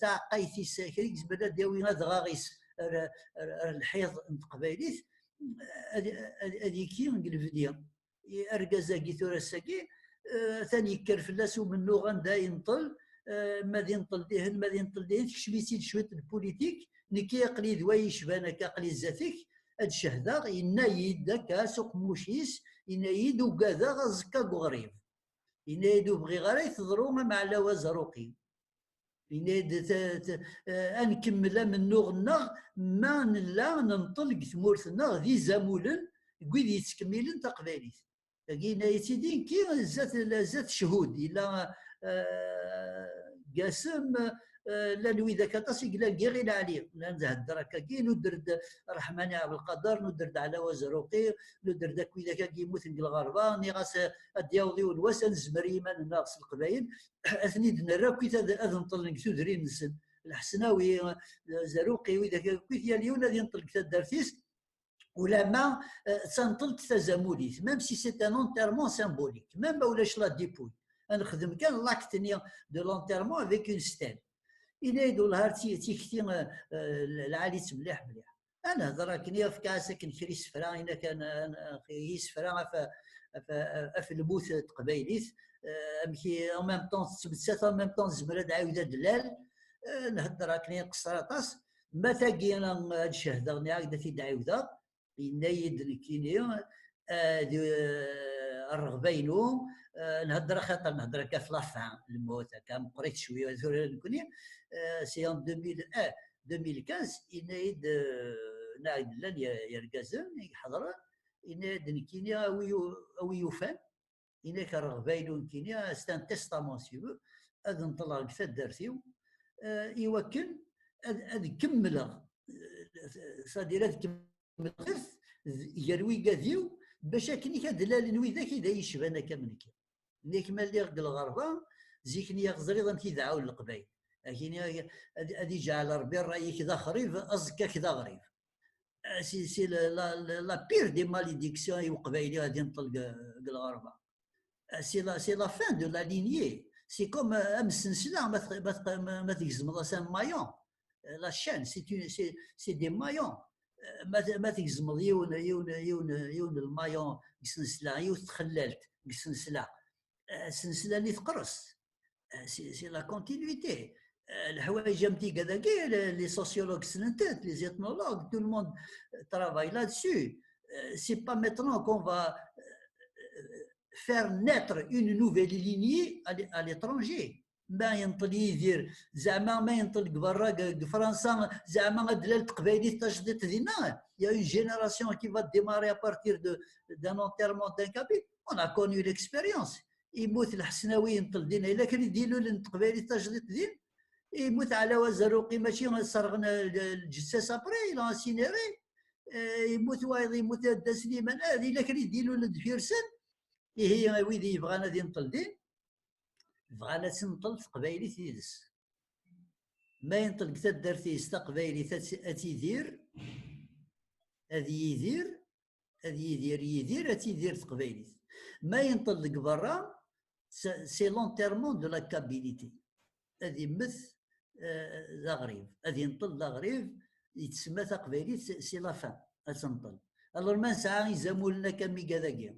taɛeqqayt-is, kra i izemren ad d-yawi adɣaɣ-is ar lḥiḍ n teqbaylit, ad yekki deg lebni. Argaz-agi tura ass-agi, atan yekker fell-as umennuɣ anda yenṭel, ma d inṭel dihen, ma d inṭel dihen, tekcem-itt-id cwiṭ n politik, nekki aql-i d way yecban akka, aql-i zdat-k, ad cehdeɣ, yenna-yi-d akka s uqemmuc-is, yenna-yi-d ugadeɣ aẓekka deg uɣrib. Yenna-yi-d ur bɣiɣ ara i teḍru am Ɛlawa Zerruqi. Yenna-yi-d ad nkemmel amennuɣ-nneɣ ma nella nenṭel deg tmurt-nneɣ d izamulen deg wid yettkemmilen taqbaylit. Dagi yenna-yi-tt-id nekki zdat, zdat cchud, yella Gasem, llan widak aṭas i yellan deg Iɣil Ɛli, llan d hedder akkagi, nudder-d Ṛeḥmani Ɛebdelqader, nudder-d Ɛlawa Zerruqi, nudder-d akk widak-agi yemmuten deg lɣerba, nniɣ-as ad d-yaweḍ yiwen wass ad nezmer i yiman-nneɣ s Leqbayel, ad ten-id-nerr akkit ad, ad nṭel deg tudrin-nsen. Lḥesnawi, Zerruqi, widak akkit, yal yiwen ad inṭel deg taddart-is, ulamma d tanṭelt tazamulit, même si c'est un enterrement symbolique, même ma ulac la dépouille, ad nexdem kan l'acte-nni de l'enterrement avec une stèle. Yenna-yi-d wellah ar tikti lɛali-tt mliḥ mliḥ. Ad nehder akken, yefka-as akken kra isefra, ayen akken isefra ɣef, ɣef, ɣef lmut n teqbaylit, amek i, en même temps tettmettat, en même temps tezmer ad ɛiwed ad d-lal. Nhedder akken, iqeṣṣer aṭas. Ma tagi ad cehdeɣ, nniɣ-ak-d ad t-id-ɛiwdeɣ. Yenna-yi-d nekkini, ad, rreɣba-inu, eh, nhedder axaṭer nhedder akka ɣef la fin, lmut, akka meqqrit cwiya tura nekni, eh, c'est en deux mille un, deux mille quinze, yenna-yi-d, eh, nna-, llan y-, yergazen i iḥeḍren, yenna-yi-d nekkini a wi yu-, a wi yufan, yenna-k rreɣba-inu nekkini, c'est un testament si tu veux, ad nṭelleɣ deg taddart-iw, eh, i wakken ad, ad kemmleɣ, eh, c'est-à-dire ad kemmleɣ gar wigad-iw, bac akken ad d-lalen widak i d ay yecban akka am nekki. Nekk ma lliɣ deg lɣerba, zik-nni ad teẓriḍ amek i d-ɛawnen Leqbayel. Akini ad, ad iǧɛel Rebbi ṛṛay-ik d axrib, aẓekka-k d aɣrib. Eh, c'est, c'est la, la, la, la pire des malédictions i Uqbayli ad inṭel deg, deg lɣerba. Eh, c'est la, c'est la fin de la lignée. C'est comme, eh, am sensla, ma tx-, ma tx-, ma, ma tgezmeḍ-as un maillon. Eh, la chaîne, c'est une, c'est, c'est des maillons. Eh, ma t-, ma tgezmeḍ yiwen, yiwen, yiwen, yiwen n lmayon deg sensla, yiwet txellalt deg sensla, eh, sensla-nni teqres. Eh, c'est, c'est la continuité. Eh, leḥwayeǧ am tigad-agi, les, les sociologues ssnen-tent, les ethnologues, tout le monde, euh, travaille là-dessus. Euh, c'est pas maintenant qu'on va, euh, faire naître une nouvelle lignée à l'é-, à l'étranger. Ma yenṭel Yidir, zeɛma ma yenṭel deg berra, deg, deg Fransa, zeɛma ad d-tlal teqbaylit tajdiṭ dinna. Il y a une génération qui va démarrer à partir de, d'un enterrement d'un kabyle. On a connu l'expérience. Yemmut Lḥesnawi, yenṭel din, yella kra i d-ilulen n teqbaylit tajdiṭ din. Yemmut Ɛlawa Zerruqi, mačči sserɣen l-, lǧessas, après il a incinéré. Eh, yemmut wayeḍ, yemmut Dda Sliman, eh, yella kra i d-ilulen deffir-sen. Ihi wid i yebɣan ad inṭel din, bɣan ad tenṭel teqbaylit yid-s. Ma yenṭel deg taddart-is taqbaylit ad, ad tidir, ad yidir, ad yidir Yidir, ad tidir teqbaylit. Ma yenṭel deg berra, c'est, c'est l'enterrement de la kabilité. Ad immet, eh, d aɣrib. Ad yenṭel d aɣrib, yettsemma taqbaylit, c'est, c'est la fin. Ad tenṭel. Alors ma nesɛa izamulen akka am wigad-agi,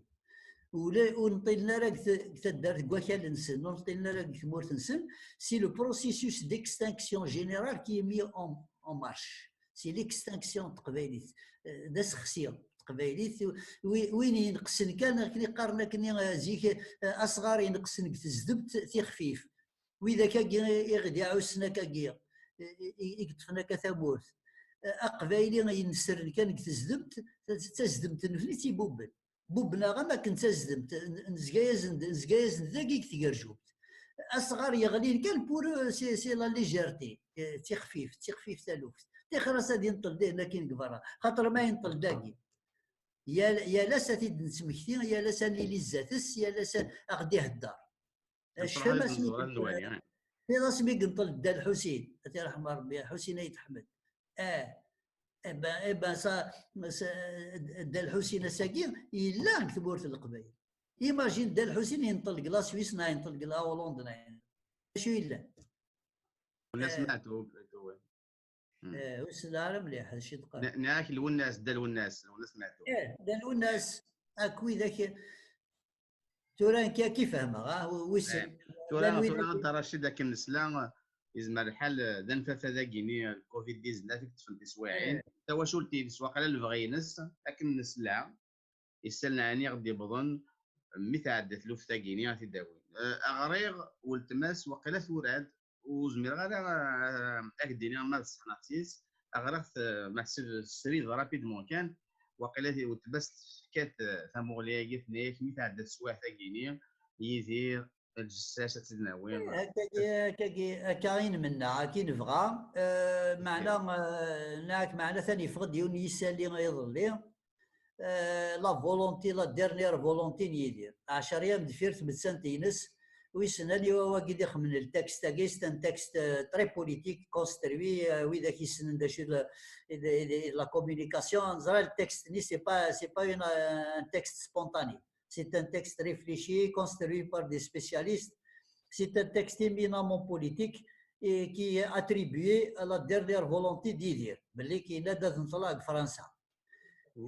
ula ur nṭilen ara deg t-, deg taddart, deg wakal-nsen, ur nṭilen ara deg tmurt-nsen, c'est le processus d'extinction générale qui est mis en, en marche. C'est l'extinction n teqbaylit. Eh, d asexsi n teqbaylit. Wi-, win ineqsen kan, akken i qqaren akken, eh, zik, eh, asɣar ineqsen deg tezdemt tixfif. Widak-agi i, i ɣ-d-iɛussen akkagi, i, i, i yeṭṭfen akka tamurt. Eh, aqbayli inesren kan deg tezdemt, d tazdemt n nutni i tt-ibubben. Bubben-aɣ am akken d tazdemt, n-, nezga-yasen-d, nezga-yasen-d dagi deg tgerjumt. Asɣar yeɣlin kan pour eux, c'est, c'est la légèreté, eh, d tixfift, d tixfift taluft. Tixer-as ad yenṭel dihin akkin deg berra, xaṭer ma yenṭel dagi, yal, yal ass ad t-id-nettmekti, yal ass ad nili zdat-s, yal ass ad ɣ-d-ihedder. Acḥal asmi, eh, asmi yenṭel Dda Lḥusin, ad t-iṛḥem Ṛebbi, Ḥusin Ayt Ḥmed. Eh, eh ben, eh ben, ça, ça, Dda Lḥusin ass-agi yella deg tmurt n Leqbayel. Imagine Dda Lḥusin yenṭel deg la Suisse, neɣ yenṭel deg la Hollande, neɣ yenṭel. Acu yellan? Lwennas Meɛtub, eh, ur sliɣ ara mliḥ, d acu i d-qqaren. Nniɣ-ak Lwennas, Dda Lwennas, Lwennas Meɛtub. Eh, Dda Lwennas, akk widak. Tura nekk akka i fehmeɣ, ah, wissen. Eh, tura, tura, Dda Racid, akken nesla, yezmer lḥal, eh, d anfafad-agi-ni, eh, covid dix-neuf i yeṭṭfen tiswiɛin. Eh. Tawacult-ines, waqila lebɣi-ines, akken nesla, isalen ɛni i ɣ-d-iwwḍen, mi tɛedda tluft-agi-ni ad t-id-awin. Eh, ɣriɣ, weltma-s, waqila tura-d, ur zmireɣ ara, eh, ad k-d-iniɣ ma d ṣṣeḥ neɣ d tidet. Ɣriɣ-t, eh, meḥsub srid rapidement kan, waqila t-, weltma-s tefka-t, eh, tamuɣli-agi, tenna-yak mi tɛedda teswiɛt-agi-ni, Yidir, lǧessas ad tt-id-nawi. Eh, akkagi, akkagi, akka i nmenna, akka i nebɣa. Eh, meɛna, eh, nniɣ-ak, meɛna atan yeffeɣ-d yiwen n yisali iḍelli. Eh, la volonté, la dernière volonté n Yidir. Ɛecra yam deffir tmettant-ines, wissen aniwa wagi d-ixemmen le texte-agi, c'est un texte, euh, très politique, construit, euh, widak yessnen d acu d, d, d, d la communication, neẓra le texte-nni, c'est pas, c'est pas une, euh, un texte spontané. C'est un texte réfléchi, construit par des spécialistes. C'est un texte éminemment politique et qui est attribué à la dernière volonté d'Yidir, belli yenna-d ad nṭel ɣer Fransa.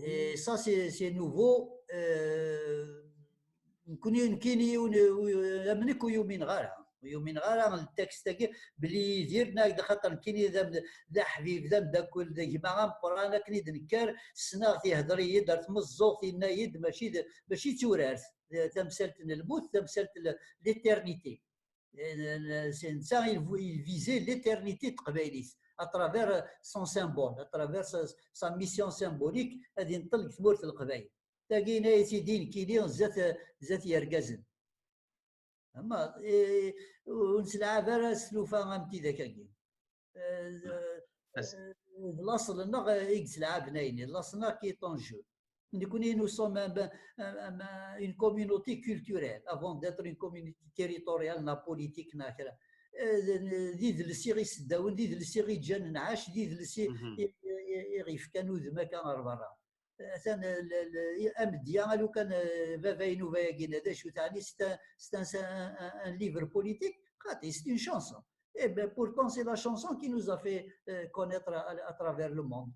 Et ça, c'est, c'est nouveau. Euh, nekkini, nekkini, ur, ur, am nekk ur yumineɣ ara. Ur yumineɣ ara le texte-agi, belli Yidir, nniɣ-ak-d, axaṭer nekkini d am-, d aḥbib, d ameddakel, d gma ameqqran, akken i d-nekker, ssneɣ-t, ihder-iyi-d ar tmeẓẓuɣt, yenna-yi-d, mačči d, mačči d turart. eh, tamsalt n lmut, tamsalt n l'éternité. Eh, c'est ça, il vou- il visait l'éternité de Teqbaylit à travers son symbole, à travers sa, sa mission symbolique, ad yenṭel deg tmurt n Leqbayel. Tagi yenna-yas-id i nekkini zdat, zdat yergazen. Ama, eh, ur nesselɛab ara s tlufa am tidak-agi. Eh, eh, d laṣel-nneɣ i yesselɛaben ayen, d laṣel-nneɣ qui est en jeu. Nekkni, nous sommes un, un, un, une communauté culturelle avant d'être une communauté territoriale, neɣ politique, neɣ kra. Eh, d, d idles i ɣ-iseddawen, d idles i ɣ-iǧǧan nɛac, d idles i, i, i, i ɣ-ifkan udem akka ɣer berra. Atan, l-, l-, amedya, a lukan, eh, baba-inu, baya-agi-nna, d acu teɛni, c'est un, c'est un, un, un, un livre politique, xaṭi, c'est une chanson. Eh ben, pourtant, c'est la chanson qui nous a fait, euh, connaître à, à travers le monde.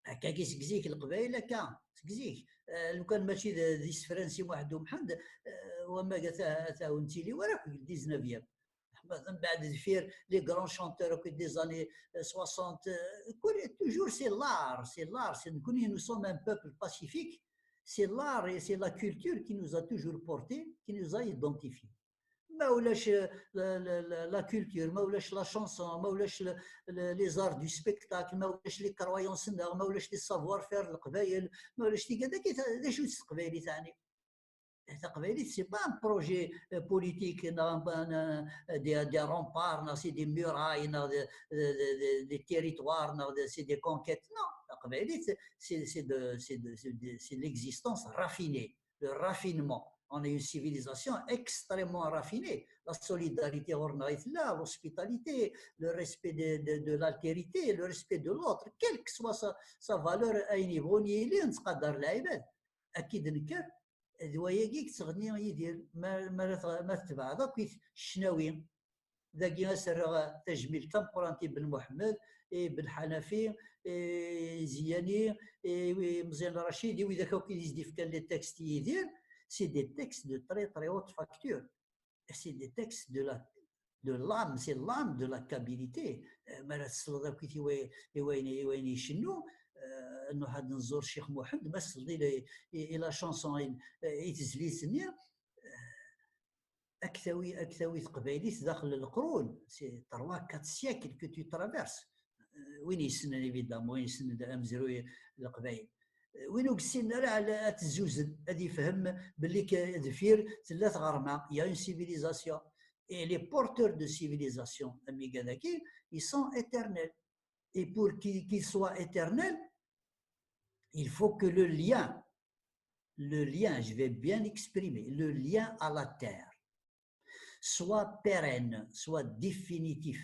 Akka-agi seg zik Leqbayel, akka, seg zik. Eh, lukan mačči d, d isefra n Si Muḥend Umḥend, eh, wamma ata, ata ur nettili wara akk deg le dix-neuvième. Mbeɛd deffir, les grands chanteurs akk des années, euh, soixante, euh, kul, toujours c'est l'art, c'est l'art, c'est, nous sommes un peuple pacifique, c'est l'art et c'est la culture qui nous a toujours portés, qui nous a identifiés. Ma ulac, euh, la, la, la, la culture, ma ulac la chanson, ma ulac le, le, les arts du spectacle, ma ulac les croyances, ma ulac les savoir-faire n Leqbayel, ma ulac tigad-agi, d acu-tt teqbaylit, yeɛni? Taqbaylit, c'est pas un projet, euh, politique, neɣ un, un, des, des remparts, neɣ c'est des murailles, neɣ des, des, des, des territoires, neɣ des, c'est des conquêtes. Non, taqbaylit, c'est, c'est de, c'est de, c'est de, c'est de l'existence raffinée, le raffinement. On a une civilisation extrêmement raffinée. La solidarité, l'hospitalité, le respect de, de, de l'altérité, le respect de l'autre, quelle que soit sa, sa valeur, ayen yebɣun yili, nettqadar lɛibad. Ad k-id-nekker, d wayagi i yettɣenni Yidir, ma, ma ara t-, ma tetbeɛeḍ akk i ccnawi. Dagi ad s-rreɣ tajmilt tameqqrant i Ben Muḥemmed, i Ben Ḥanafi, i Ziyani, i, i Meẓyan Racid, i widak akk i s-d-ifkan les textes i Yidir, c'est des textes de très, très haute facture. C'est des textes de la, de l'âme, c'est l'âme de la kabilité. Euh, mi ara tesleḍ akk i way-, i wayen, i wayen icennu, euh, nruḥ ad nẓur Ccix Muḥend, ma tesleḍ i la, i, i la chanson, i, i tezlit-nni, euh, ad k-tawi, ad k-tawi teqbaylit daxel n leqrun, c'est trois, quatre siècles que tu traverses. Euh, win yessnen, évidemment, win yessnen amezruy n Leqbayel. Win ur yessinen ara, ad tezzuzen, ad yefhem belli k-, deffir tella tɣerma, il y a une civilisation. Et les porteurs de civilisation, am wigad-agi, ils sont éternels. Et pour qu'ils, qu'ils soient éternels, il faut que le lien, le lien, je vais bien l'exprimer, le lien à la terre, soit pérenne, soit définitif.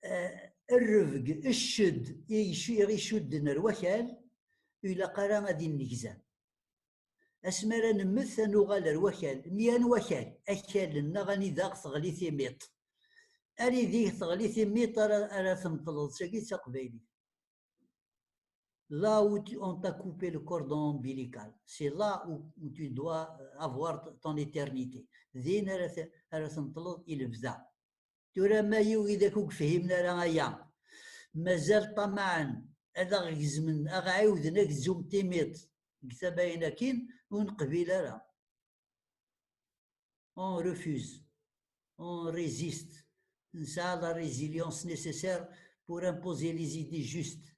Euh, rrebg, cced, i icu-, i ɣ-icudden ar wakal, ur ilaq ara ad innegzam. Asmi ara nemmet, ad nuɣal ar wakal. Mi anwa akal? Akal-nneɣ anida ɣ-teɣli timiṭ. Anida teɣli timiṭ ara, ara tmeṭleḍ, tagi d taqbaylit. Là où tu, on t'a coupé le cordon ombilical, c'est là où, où tu dois avoir t-, ton éternité. Din ara t-, ara tmeṭleḍ i lebda. Tura ma yugi d ak ur yefhimen ara aya, mazal ṭamaɛen ad aɣ-gezmen, aɣ-ɛiwden, ad gezum timiṭ deg tama-in akkin, ur neqbil ara. On refuse, on résiste, nesɛa la résilience nécessaire pour imposer les idées justes.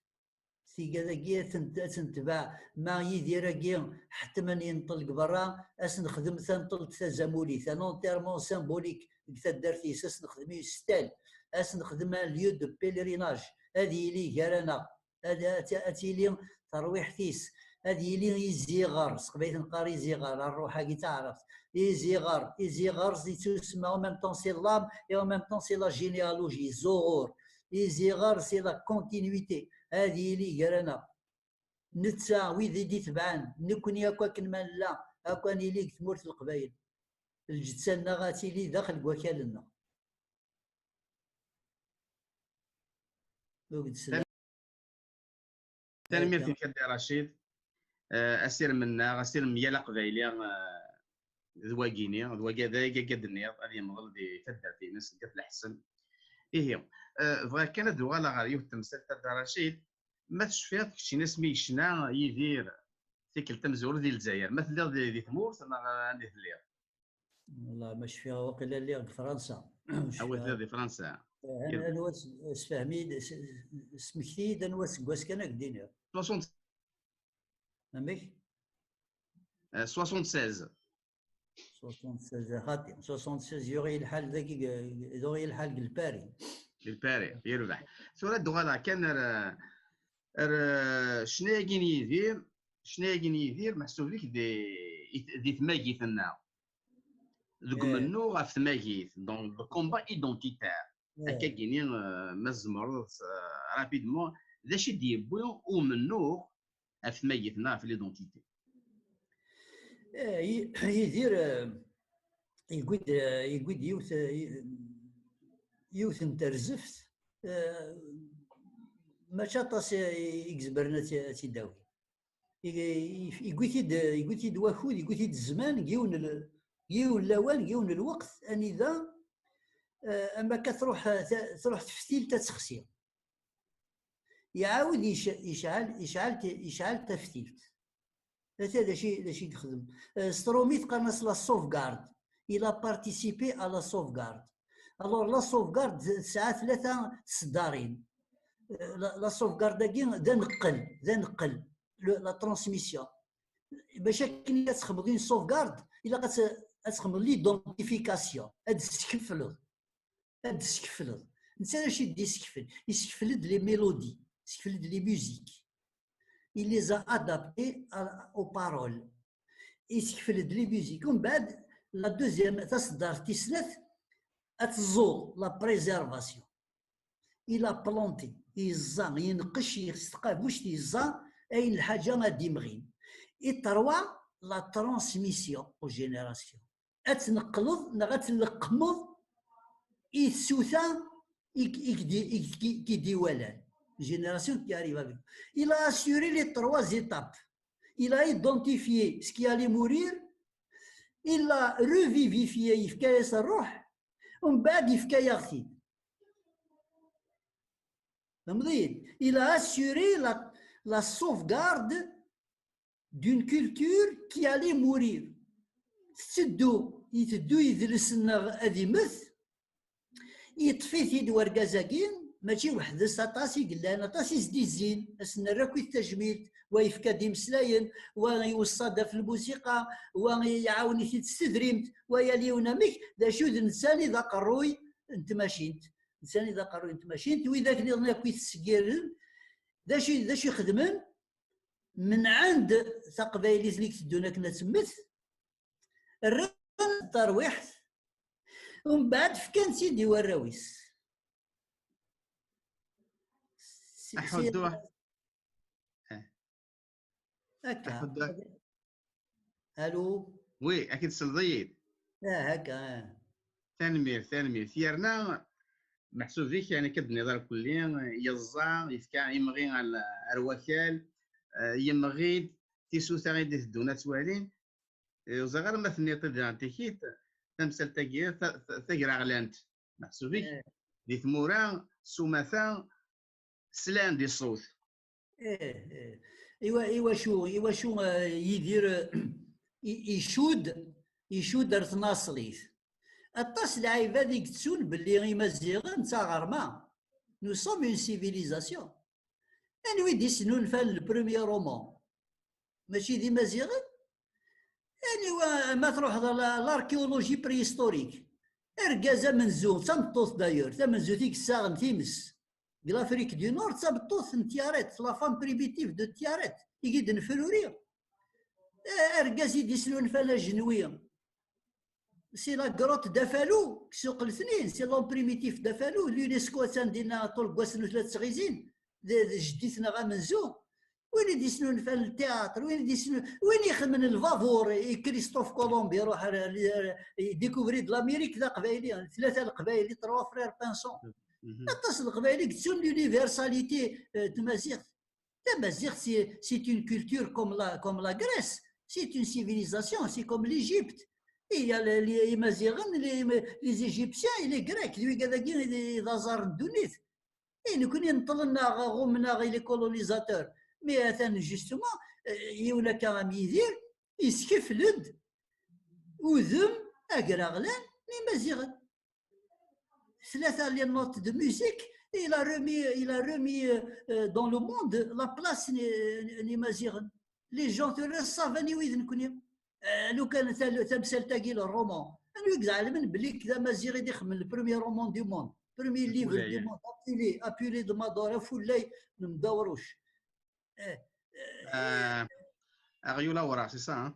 Tigad-agi ad tent-, ad tent-tbeɛ. Ma Yidir-agi ḥettmen yenṭel deg berra, ad s-nexdem tanṭelt tazamulit, un enterrement symbolique deg taddart-is, ad s-nexdem une stèle, ad s-nexdem un lieu de pèlerinage, ad yili gar-aneɣ, ad, ad, ad tili terwiḥt-is, ad yili iziɣer, s teqbaylit neqqar iziɣer, rruḥ-agi d taɛrabt, iziɣer, iziɣer yettusemma en même temps c'est l'âme et en même temps c'est la généalogie, ẓẓuɣur, iziɣer c'est la continuité, ad yili gar-aneɣ. Netta, wid i d-itebɛen, nekkni akk akken ma nella, akk ad nili deg tmurt n Leqbayel. Lǧetta-nneɣ ad tili daxel deg wakal-nneɣ. Ur k-d-selleɣ. Tanemmirt-ik a Dda Racid. Eh, asirem-nneɣ, asirem n yal aqbayli, eh, d wagini, d wagi ad, ad d-tenniḍ, ad yemḍel di taddart-ines, deg At Leḥsen. Ihi, eh, bɣiɣ kan ad uɣaleɣ ɣer yiwet temsalt a Dda Racid. Ma tecfiḍ keččini asmi yecna Yidir tikkelt tamezwarut di Lezzayer. Ma telliḍ di, di tmurt neɣ anda telliḍ? Wallah, ma cfiɣ, waqila lliɣ deg Fransa. Awi telliḍ di Fransa. Eh, anwa s-, sfehmi-d, s-, smekti-yi-d anwa aseggas kan ad k-d-iniɣ. Soixante. Amek? Eh, soixante-seize. Soixante-seize, a xaṭi. Soixante-seize, yuɣ-iyi lḥal dagi, yuɣ-iyi lḥal deg Lpari. Deg Lpari, yerbeḥ. Tura ad d-uɣaleɣ kan ar, ar ccna-agi n Yidir, ccna-agi n Yidir, meḥsub-ik di, di tmagit-nneɣ. Deg umennuɣ ɣef tmagit, donc, le combat identitaire. Akka gini, eh, ma tzemreḍ, eh, rapidement, d acu i d-yewwi umennuɣ ɣef tmagit-nneɣ, ɣef l'identité? Eh, Yi-, Yidir, eh, yewwi-d, eh, yewwi-d yiwet, eh, yiwet n terzeft, eh, mačči aṭas i, i izemren ad tt-, ad tt-id-awi. I, i, yewwi-t-id, yewwi-t-id wakud, yewwi-t-id zzman, deg yiwen l-, deg yiwen lawan, deg yiwen n lweqt, anida, eh, am akka truḥ, eh, ta-, truḥ teftilt ad texsi. Iɛawed yec-, yecɛel, yecɛel t-, yecɛel taftilt. Ata d acu, d acu i yexdem. Eh, s trumit qqaren-as la sauvegarde. Il a participé à la sauvegarde. Alors, la sauvegarde tesɛa tlata tseddarin. Eh, la, la sauvegarde-agi d aneqqel, d aneqqel, le, la transmission. Bac akken ad txedmeḍ une sauvegarde, ilaq ad t-, ad txedmeḍ l'identification, ad d-teskefleḍ. Ad d-teskefleḍ. Netta d acu i d-isekfel? Isekfel-d les mélodies, isekfel-d les musiques. Il les a adaptées à, aux paroles. Isekfel-d les musiques. Umbeɛd, la deuxième, taseddart tis snat, ad teẓẓuɣ, la préservation. Il a planté, yeẓẓa, yenqec s tqabuct, yeẓẓa ayen lḥaǧa ad d-imɣin. Et trois, la transmission aux générations. Ad tneqqleḍ neɣ ad tleqqmeḍ i tsuta i k-, i k-di-, i k-, i k-, i k-id-iwalan. Génération qui arrive avec. Il a assuré les trois étapes. Il a identifié ce qui allait mourir. Il a revivifié, yefka-yas ṛṛuḥ. Umbeɛd yefka-yaɣ-t-id. Tfehmeḍ-iyi? Il a assuré la, la sauvegarde d'une culture qui allait mourir. Tetteddu, iteddu yidles-nneɣ ad imet, yeṭṭef-it-id wergaz-agi, mačči weḥd-s, aṭas i yellan, aṭas i s-d-izzin, ad s-nerr akkit tajmilt, wa yefka-d imeslayen, wa iweṣṣa-d ɣef lmusiqa, wa iɛawen-it-id s tedrimt, wa yal yiwen amek, d acu d netta i d aqerruy n tmacint, netta i d aqerruy n tmacint, widak nniḍen akk i t-sgirren, d acu, d acu i xedmen? Menɛen-d taqbaylit-nni i iteddun akken ad temmet, rran tarwiḥt, umbeɛd fkan-tt-id i warraw-is. Si, si, aḥuddu. Eh. Akka. Aḥuddu. Allô? Oui, akken tesleḍ-iyi-d. Ah, akka, ah. Tanemmirt, tanemmirt. Yerna, meḥsub-ik, yani, akka d-tenniḍ ar kulli, yeẓẓa, yefka imɣi ar, ar wakal, eh, yemɣi-d tisuta i d-iteddun ad twalin. Eh, ur ẓriɣ ara ma tenniḍ-t-id diɣen tikit, tamsalt-agi, ta-, ta-, tagraɣlant. Meḥsub-ik, eh, di tmura, s umata, slan di ṣṣut. Eh, eh. Iwa-, iwacu, iwacu, eh, Yidir, eh, i-, icudd, icudd ar tnaṣlit. Aṭas n lɛibad i yettun belli Imaziɣen d taɣerma. Nous sommes une civilisation. Anwa i d-isnulfan le premier roman? Mačči d Imaziɣen? Anwa, ma truḥeḍ ɣer la-, l'archéologie préhistorique, argaz amenzu, d tameṭṭut d'ailleurs, tamenzut i yessaɣen times deg l'Afrique du Nord, d tameṭṭut n Tiaret, la femme primitive de Tiaret, i yi-d-nefruri. Eh, argaz i d-isnulfan ajenwi, c'est la grotte d'Afalou, deg Suq Letnin, c'est l'homme primitif d'Afalou, l'UNESCO attan dinna ṭul n wass n tlata tɣizin, d, d jeddi-tneɣ amenzu. Win i d-isnulfan le théâtre, win i d-isnu-, win ixedmen lbabur i Christophe Colomb iruḥ ar, ar, i découvrir de l'Amérique d aqbayli, tlata leqbayel, trois frères Pinson. Mhm. Aṭas n leqbayel i yettun l'universalité, euh, n tmaziɣt. Tamaziɣt, c'est, c'est une culture comme la, comme la Grèce. C'est une civilisation, c'est comme l'Égypte. Il y a les, les Imaziɣen, les, les Égyptiens et les Grecs. D wigad-agi i d, d aẓar n ddunit. I nekkni neṭṭlen-aɣ, ɣummen-aɣ les colonisateurs. Mais atan, justement, yiwen akka am Yidir, yeskefl-d udem agraɣlan n Imaziɣen. Tlata les notes de musique, il a remis, il a remis euh, dans le monde la place n Imaziɣen. Les gens tura savent anwi d nekni. Lukan tamsalt-agi, le roman, anwi i iɛelmen belli d amaziɣ i d-ixemmen le premier roman du monde, premier livre du monde, Apulée, Apulée de Mador, Afullay n Mdawruc. Aɣyul awraɣ, c'est ça, hein?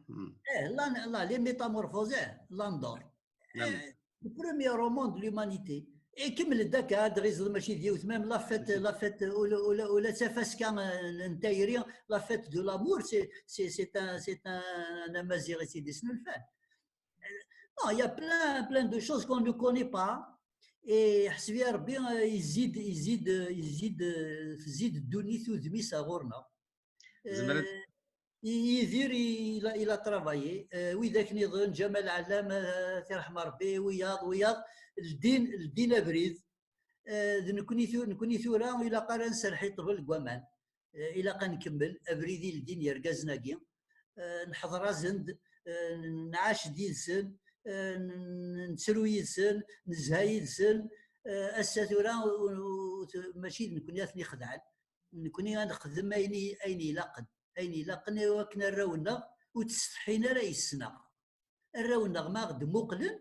Eh, la, la, les métamorphoses, eh, l'Andor. Eh, le premier roman de l'humanité. Ikemmel-d akka, ad ɣized mačči d yiwet, même la fête, la fête, ula d tafaska n tayri, la fête de l'amour, c'est un amaziɣ i tt-id-isnulfan. Non, il y a plein, plein de choses qu'on ne connaît pas. Et ḥseb i Rebbi, yezzi-d, yezzi-d, yezzi-d, tezzi-d ddunit udem-is ɣur-neɣ. Yidir, il a travaillé, widak nniḍen, Ǧamal Ɛellam, ad t-irḥem Rebbi, wiyaḍ, wiyaḍ, ldin, ldin abrid. D nekni tura, nekni tura ilaq ara nserreḥ i ṭṭbel deg waman. Ilaq ad nkemmel abrid i ldin yergazen-agi. Neḥḍer-asen-d, nɛac-d yid-sen, nettru yid-sen, nezha yid-sen. Ass-a tura mačči d nekni ad ten-ixedɛen. Nekni ad nexdem ayen ilaqen, ayen ilaqen i wakken arraw-nneɣ ur ttsetḥin ara yes-neɣ. Arraw-nneɣ ma aɣ-d-muqlen,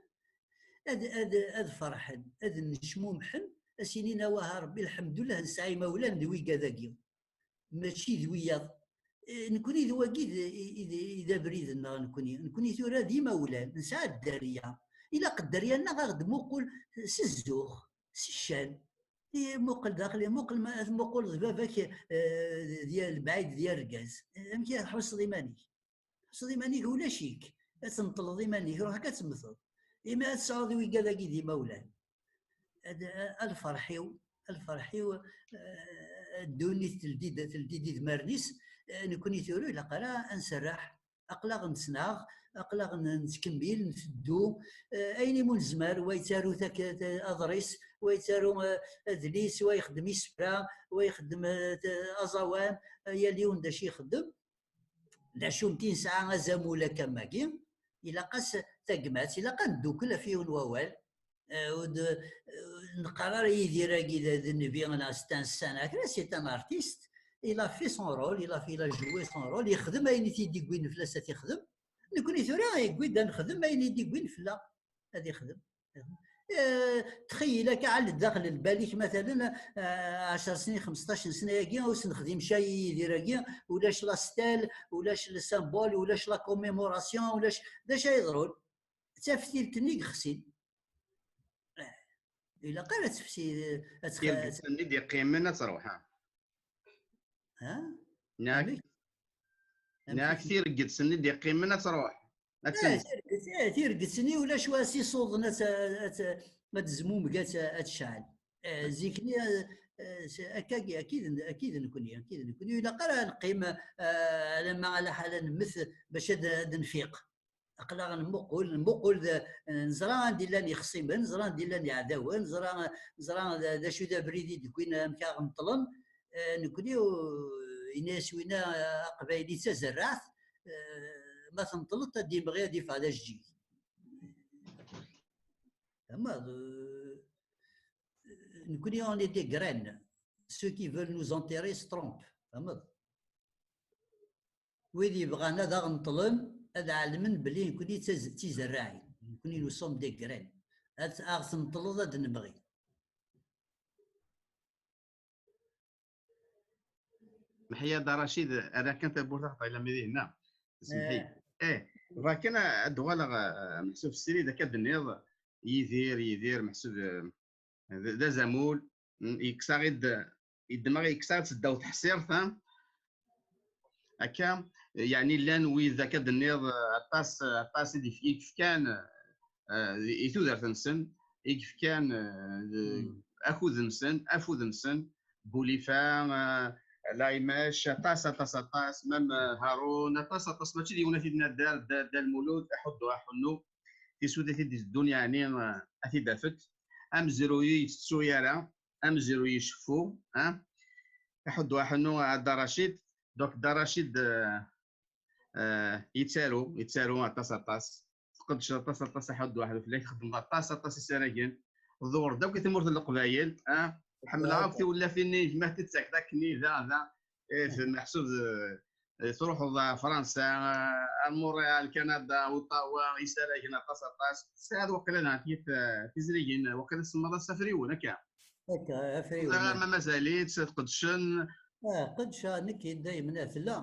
ad ferḥen, ad nnecmumḥen, ad s-inin: "Awah a Rebbi, lḥemdullah, nesɛa imawlan d wigad-agi, mačči d wiyaḍ." Nekni d wagi i d abrid-nneɣ nekni. Nekni tura d imawlan, nesɛa dderya. Ilaq dderya-nneɣ a ɣ-d-muqel s zzux, s ccan. Muqel daxel, muqel ma tmuquleḍ baba-k di lbeɛid d argaz, amek ara tḥusseḍ iman-ik? Tḥusseḍ iman-ik ulac-ik, ad tneṭleḍ iman-ik, ruḥ akka ad temmteḍ. Imi ad tesɛuḍ wigad-agi d imawlan. A lferḥ-iw, a lferḥ-iw, ddunit teldi-d, teldi-d idmaren-is. Nekni tura ilaq ara ad nserreḥ. Aql-aɣ nettnaɣ, aql-aɣ nettkemmil, nteddu. Ayen imu nezmer, wa yettaru aḍris, wa yettaru adlis, wa ixeddem isefra, wa ixeddem aẓawan, yal yiwen d acu ixeddem. D acu n tin nesɛa azamul akka am wagi, ilaq-as tagmat, ilaq ad neddukel ɣef yiwen wawal. Ur d-neqqar ara Yidir-agi d nnbi neɣ c'est un saint, c'est un artiste. Il a fait son rôle, il a, il a joué son rôle, yexdem ayen i t-id-iwwin fell-as ad t-ixdem. Nekni tura yewwi-d ad nexdem ayen i d-iwwin fell-aɣ ad ixdem. Txeyyel akka, ɛall-d daxel lbal-ik, matalen, ɛecṛ snin, xemseṭṭac n sna-agi, ur s-nexdim ca i Yidir-agi, ulac la stèle, ulac le symbole, ulac la commémoration, ulac d acu ay yeḍrun. D taftilt-nni yexsin. Ilaq ara tefsi, ad tx- Tirget-nni d-yeqqimen ad truḥ, ha? Ha? Neɣ, neɣ tirget-nni d-yeqqimen ad truḥ. Ad tens. Tirget, eh, tirget-nni ulac wa s-isuḍen ad, ad, ad tezmumeg, ad, ad tecɛel. Eh, zik-nni, eh, s- akka, akkid, akkid nekni, akkid nekni. Ilaq ara neqqim, eh, alamma ala ḥala nemmet bac ad, ad nfiq. Aql-aɣ nmuqul, nmuqul d, neẓra anda i llan yexṣimen, neẓra anda i llan yeɛdawen, neẓra, neẓra d, d acu d abrid i d-wwin, amek aɣ-neṭlen. Eh, nekni, u-, yenna-yas winna, eh, aqbayli d tazerraɛt, eh, ma tenṭleḍ ad d-imɣi ad yeffeɣ d ajeǧǧig. Tfehmeḍ? Eh, nekni on est des graines. Ceux qui veulent nous enterrer se trompent. Tfehmeḍ? Wid yebɣan ad aɣ-neṭlen, ad ɛelmen belli nekni d taz-, d tizerraɛin. Nekni nous sommes des graines. Ad aɣ-tenṭleḍ ad nemɣi. Meḥya Dda Racid, ara kan tawwurt ad ɣ-teɣlem dinna. Semḥi. Eh, bɣa kan ad d-uɣaleɣ, eh, Meḥsub Srid, akka d-tenniḍ, Yidir, Yidir, Meḥsub, eh, d, d azamul, mm, yekkes-aɣ-id, yeddem-aɣ, yekkes-aɣ-id seddaw teḥṣirt, ha? Akka, yeɛni llan wid, akka d-tenniḍ, eh, aṭas, aṭas i d-, i yefkan, eh, i tudert-nsen, i yefkan, eh, d-, akud-nsen, afud-nsen, Bulifa, eh, Laimac, aṭas, aṭas, aṭas, même, eh, Haroun, aṭas, aṭas, mačči d yiwen ad t-id-nadder, Dda, Dda Lmulud, Aḥuddu Aḥunnu, tisut i t-id-iteddun, yeɛni, eh, ad t-id-afet. Amezruy ur yettettu ara, amezruy iceffu, ah? Aḥuddu Aḥunnu, a Dda Racid. Donc, Dda Racid, eh, Eh, yettaru, yettaru aṭas, aṭas. Tqeddceḍ aṭas, aṭas, aḥuddu waḥdu fell-ak, txeddmeḍ aṭas, aṭas isaragen. Tḍewreḍ akk i tmurt n Leqbayel, ah. Ḥemmleɣ akk tiwlafin-nni, gma, tettak akken-nni, da, da. Eh, meḥsub, eh, eh, truḥeḍ ɣer Fransa, eh, ar Montréal, Canada, Ottawa, isaragen aṭas, aṭas. Tesɛiḍ waqila daɣen tiyit, eh, tizrigin, waqila tsemmaḍ-as afriwen, akka? Akka, afriwen. Ula ma mazal-itt, tqeddcen. Ah, qeddceɣ nekk daymen, ah, tella.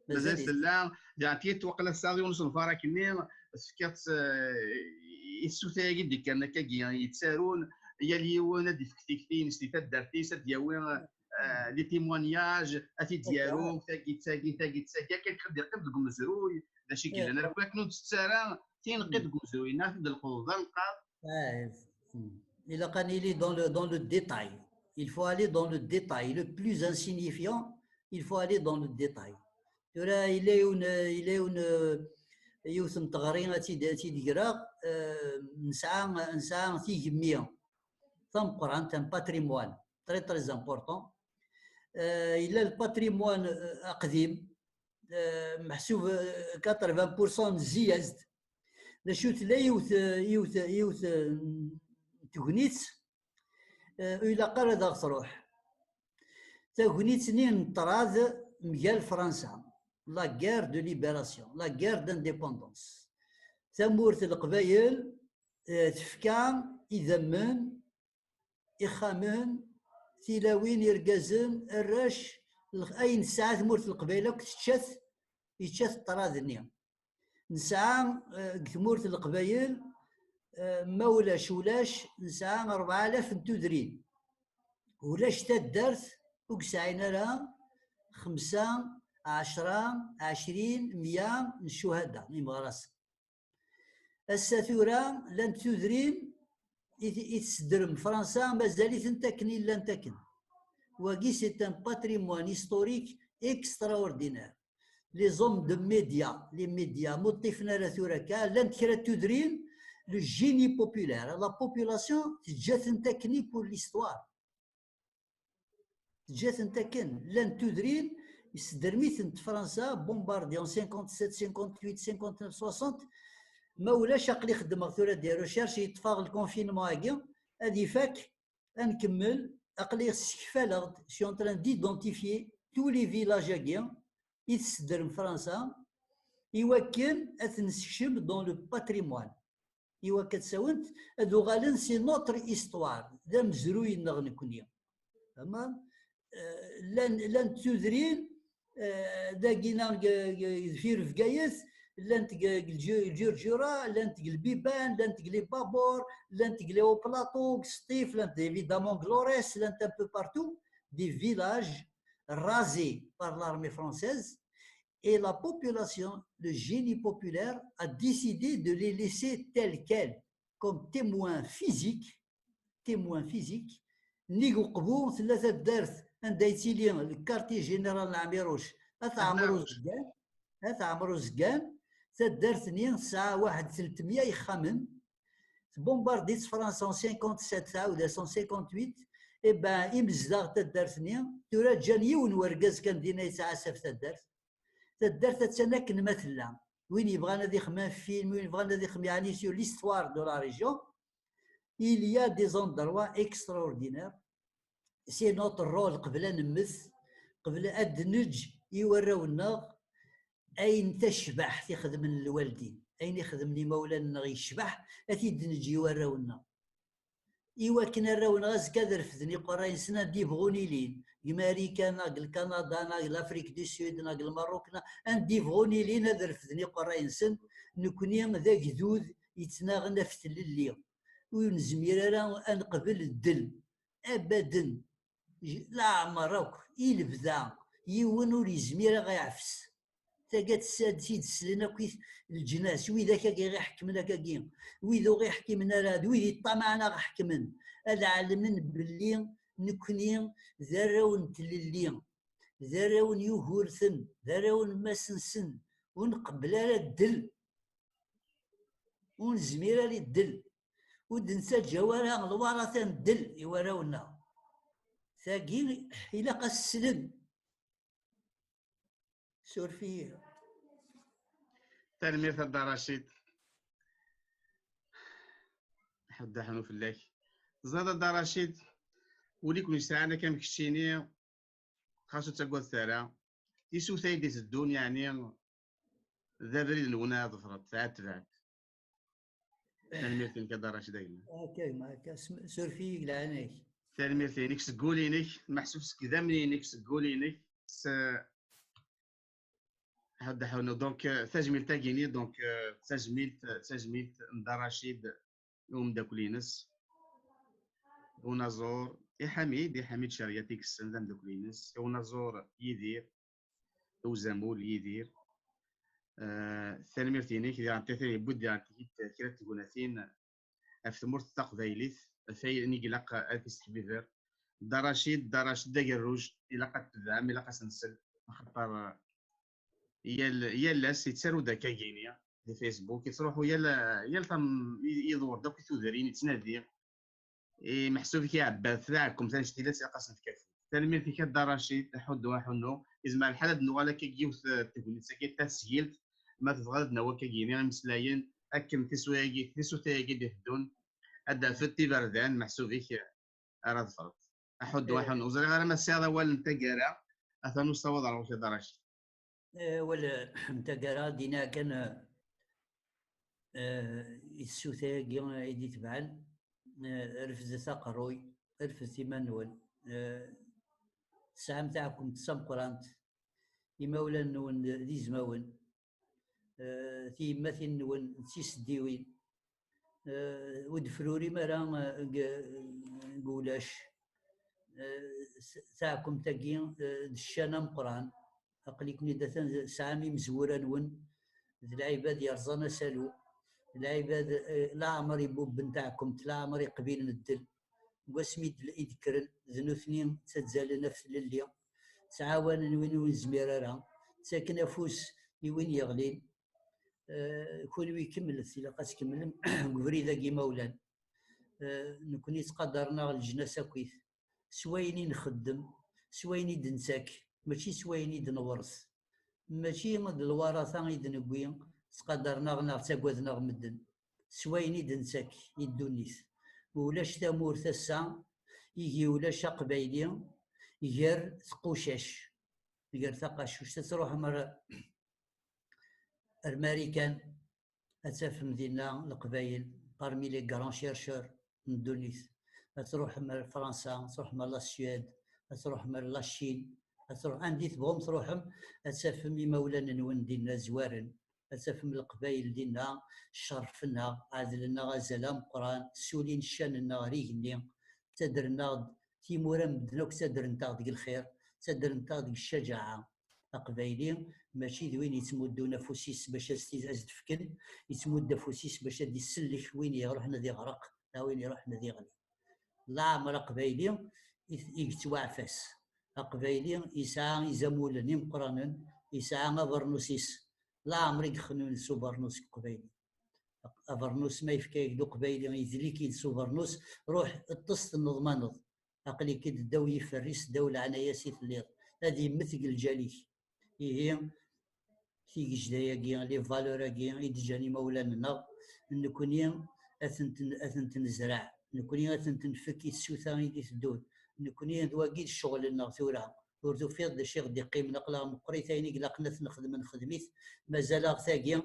Mazal tella. Daɣen tiyit waqila tesɛiḍ yiwen usenfar akkenni, tefkiḍ-tt, eh, i tsutay-agi d-ikkren akkagi, yettarun, yal yiwen ad d-ifk tikti-ines di taddart-is, ad d-yawi, eh, des témoignages, ad t-id-yaru, tagi, tagi, tagi, tagi, akken ad d-iqqim deg umezruy, d acu i yellan, ara akken ur d-tettu ara, tin qqim deg umezruy, neɣ ad t-id-lqeḍ d anqaḍ. Ah, hmm. Ilaq ad nili dans le, dans le détail. Il faut aller dans le détail. Le plus insignifiant, il faut aller dans le détail. Tura yella yiwen, yella yiwen, yiwet n teɣri ad tt-id, ad tt-id-greɣ, eh, nesɛa, nesɛa tigemmi tameqqrant, un patrimoine très, très important. Eh, yella le patrimoine, eh, aqdim, eh, meḥsub, eh, quatre-vingts pour cent n zziyaz. D acu tella yiwet, yiwet, yiwet, eh, n tegnit, eh, ur ilaq ara ad aɣ-truḥ. Tagnit-nni n ṭṭrad mgal Fransa, la guerre de libération, la guerre d'indépendance. Tamurt n Leqbayel, eh, tefka idammen, ixxamen, tilawin, irgazen, arrac, l-, ayen tesɛa tmurt n Leqbayel akk tečča-t, yečča-t ṭṭrad-nni. Nesɛa, eh, deg tmurt n Leqbayel, eh, ma ulac ulac, nesɛa rebɛa alaf n tudrin. Ulac taddart ur yesɛin ara xemsa, ɛecra, ɛecrin, meyya n ccuhada n yimeɣrasen. Ass-a tura, llant tudrin i t-, i tessedrem Fransa, mazal-itent akken i llant akken. Wagi, c'est un patrimoine historique extraordinaire. Les hommes de médias, les médias, ur ṭṭifen ara tura akka, llant kra n tudrin, le génie populaire, la population, teǧǧa-tent akken pour l'histoire. Teǧǧa-tent akken. Llant tudrin, yessedrem-itent Fransa, bombardé en cinquante-sept, cinquante-huit, cinquante-neuf, soixante. Ma ulac, aql-i xeddmeɣ tura des recherches, yeṭṭef-aɣ le confinement-agi, ad ifak, ad nkemmel, aql-i ssekfaleɣ-d, je suis en train d'identifier tous les villages-agi i tessedrem Fransa, i wakken ad ten-nessekcem dans le patrimoine. I wakken ad sawent, ad uɣalen c'est notre histoire, d amezruy-nneɣ nekkni. Tamam? Eh, llan, llan tudrin, eh, dagina g-, g-, deffir Bgayet, llant g-, g-, Lǧu-, Lǧurǧura, llant g Lbiban, llant g les Babor, llant g les Hauts Plateaux, g Sṭif, llant évidemment g Lorès, llant un peu partout, des villages rasés par l'armée française, et la population, le génie populaire, a décidé de les laisser tels quels, comme témoins physiques, témoins physiques. Nnig uqbu tella taddart anda yettili le quartier général n Ɛmiruc, At Ɛmer Uzeggan, At Ɛmer Uzeggan. Taddart-nni tesɛa waḥed telt meyya yexxamen. Tbumbardi-tt Fransa en cinquante-sept, tɛawed-as en cinquante-huit. Eh ben, imezdaɣ n taddart-nni, tura ǧǧan yiwen wergaz kan dinna yettɛassa ɣef taddart. Taddart attan akken ma tella. Win yebɣan ad ixemmem film, win yebɣan ad ixemmem yeɛni sur l'histoire de la région, il y a des endroits extraordinaires. C'est notre rôle, qbel ad nemmet, qbel ad d-neǧǧ i warraw-nneɣ ayen tacbaḥt i xedmen lwaldin, ayen i xedmen imawlan-nneɣ yecbeḥ, ad t-id-neǧǧ i warraw-nneɣ. I wakken arraw-nneɣ azekka ad refden iqerray-nsen anda yebɣun ilin, deg Marikan, neɣ deg Lkanada, neɣ deg Lafrik du Sud, neɣ deg Lmerruk, neɣ anda yebɣun ilin ad refden iqerray-nsen, nekkni d agdud yettnaɣen ɣef tlelli. Ur nezmir ara ad neqbel ddel, abaden. Leɛmer akk, i lebda, yiwen ur yezmir ad ɣ-iɛfes. Taggad s-, ad t-id-slen akk i t-, leǧnas, widak agi i ɣ-iḥekmen akkagi, wid ur ɣ-iḥkimen ara, d wid iṭṭamaɛen ad ɣ-ḥekmen, ad ɛelmen belli nekkni d arraw n tlelli, d arraw n Yugurten, d arraw n Mass-nsen, ur nqebbel ara ddel. Ur nezmir ara i ddel. Ur d-nettaǧǧa ara lwaṛat ad neddel i warraw-nneɣ. Tagi ilaq ad s-slen. Suref-iyi. Tanemmirt a Dda Racid. Ḥedd aḥnu fell-ak. Teẓriḍ a Dda Racid, win i ken-yesɛan akka am keččini, xas ur ttagadet ara. Tisut ay d-iteddun, yeɛni d abrid-nwen ad ḍefreḍ, tɛettbemt. Tanemmirt-inek a Dda Racid a gma. Ok, ma akka, sm-, suref-iyi deg leɛnaya-k. Tanemmirt-inek seg wul-inek, meḥsub seg idammen-inek, seg wul-inek. S-, Ḥedd aḥunu. Donc, euh, tajmilt-agi-nni, donc, euh, tajmilt, tajmilt n Dda Racid i umeddakel-ines, unaẓur, i Ḥamid, i Ḥamid Ceryat i yessen d ameddakel-ines, i unaẓur Yidir, i uzamul Yidir. Euh, tanemmirt-inek, diɣen tata yewwi-d diɣen tigi-d kra n tegnatin ɣef tmurt taqbaylit, ɣef wayen i ilaq ad t-isteḥbiber. Dda Racid, Dda Racid d agerruj, ilaq ad t-tebɛem, ilaq ad s-nsel, axaṭer, eh, yal, yal ass yettaru-d akka gini di Facebook, yettruḥu yal, yal tam-, i-, iḍewwer-d akk i tudrin, yettnadi. I meḥsub-ik iɛebba taɛkemt annect-ilat ilaq ad s-nefk afud. Tanemmirt-ik a Dda Racid, aḥuddu aḥunnu. Yezmer lḥal ad d-nuɣal akka deg yiwet, eh, n tegnit-agi tasgilt, ma tebɣiḍ ad d-nawi akka gini imeslayen, akken tiswi-agi, tisut-agi d-iteddun, ad d-tafeḍ iberdan, meḥsub-ik ara ḍefreḍ. Aḥuddu aḥunnu. Ur ẓriɣ ara ma tesɛiḍ awal n taggara, atan ur ssawaḍ ara ɣer-k a Dda Racid. Eh, awal n taggara, dina kan, eh, i tsuta-agi i d-itebɛen, eh, refdet aqerruy, refdet iman-nwen, eh, tesɛam taɛkemt d tameqqrant, imawlan-nwen d, d izmawen, eh, tiyemmatin-nwen d tiseddiwin, eh, ur d-frurim ara, eh, deg, deg ulac. Eh, s-, taɛkemt-agi, eh, d ccan ameqqran. Aql-iken-id atan tesɛam imezwura-nwen, d lɛibad yerẓan asalu, d lɛibad, eh, laɛmer ibubben taɛkemt, laɛmer iqbilen ddel. Deg wasmi i d-, i d-kkren, d nutni ttazzalen ɣef tlelli, ttɛawanen win ur nezmir ara, ttaken afus i win yeɣlin. Eh, kunwi kemmlet, ilaq ad tkemmlem deg ubrid-agi imawlan. Eh, nekni ttqadaren-aɣ leǧnas akkit, s wayen i nxeddem, s wayen i d-nettak, mačči s wayen i d-newret. Mačči d lwarata i d-newwi, ttqadaren-aɣ neɣ ttagaden-aɣ medden, s wayen i d-nettak i ddunit. Ulac tamurt ass-a, igi ulac aqbayli, gar tqucac, gar taqacuct, ad truḥem ar, ar Marikan, ad tafem dinna Leqbayel parmi les grands chercheurs n ddunit. Ad truḥem ar Fransa, ad truḥem ar la Suède, ad truḥem ar la Chine, ad truḥ-, anda i tebɣum truḥem, ad tafem imawlan-nwen dinna zwaren, ad tafem Leqbayel dinna cerfen-aɣ, ɛedlen-aɣ azal ameqqran, ssulin ccan-nneɣ ar igenni, ttadren-aɣ-d timura n medden akk, ttadrent-aɣ-d deg lxir, ttadrent-aɣ-d deg ccaǧaɛa. Aqbayli mačči d win yettmuddun afus-is bac ad s-, ad s-d-fken, yettmudd afus-is bac ad d-isellek win iruḥen ad iɣreq, neɣ win iruḥen ad iɣli. Leɛmer aqbayli i t-, i yettwaɛfas. Aqbayli yesɛa izamulen imeqqranen, yesɛa abernus-is. Leɛmer i yexnun s ubernus deg uqbayli. Abernus ma yefka-yak-d uqbayli, yedli-k-id s ubernus, ruḥ ṭṭes tenneḍ maneḍ. Aql-ik-id ddaw yiferr-is, ddaw leɛnaya-s i telliḍ. Ad yemmet deg lǧal-ik. Ihi, tigejda-agi, les valeurs-agi i d-ǧǧan imawlan-nneɣ, nekni ad tent-, ad tent-nezreɛ. Nekni ad tent-nfek i tsuta i d-iteddun. Nekni d wagi d ccɣel-nneɣ tura. Ur tufiḍ d acu i ɣ-d-iqqimen, aql-aɣ meqqrit, ayen i ilaqen ad t-nexdem, nexdem-it. Mazal-aɣ tagi,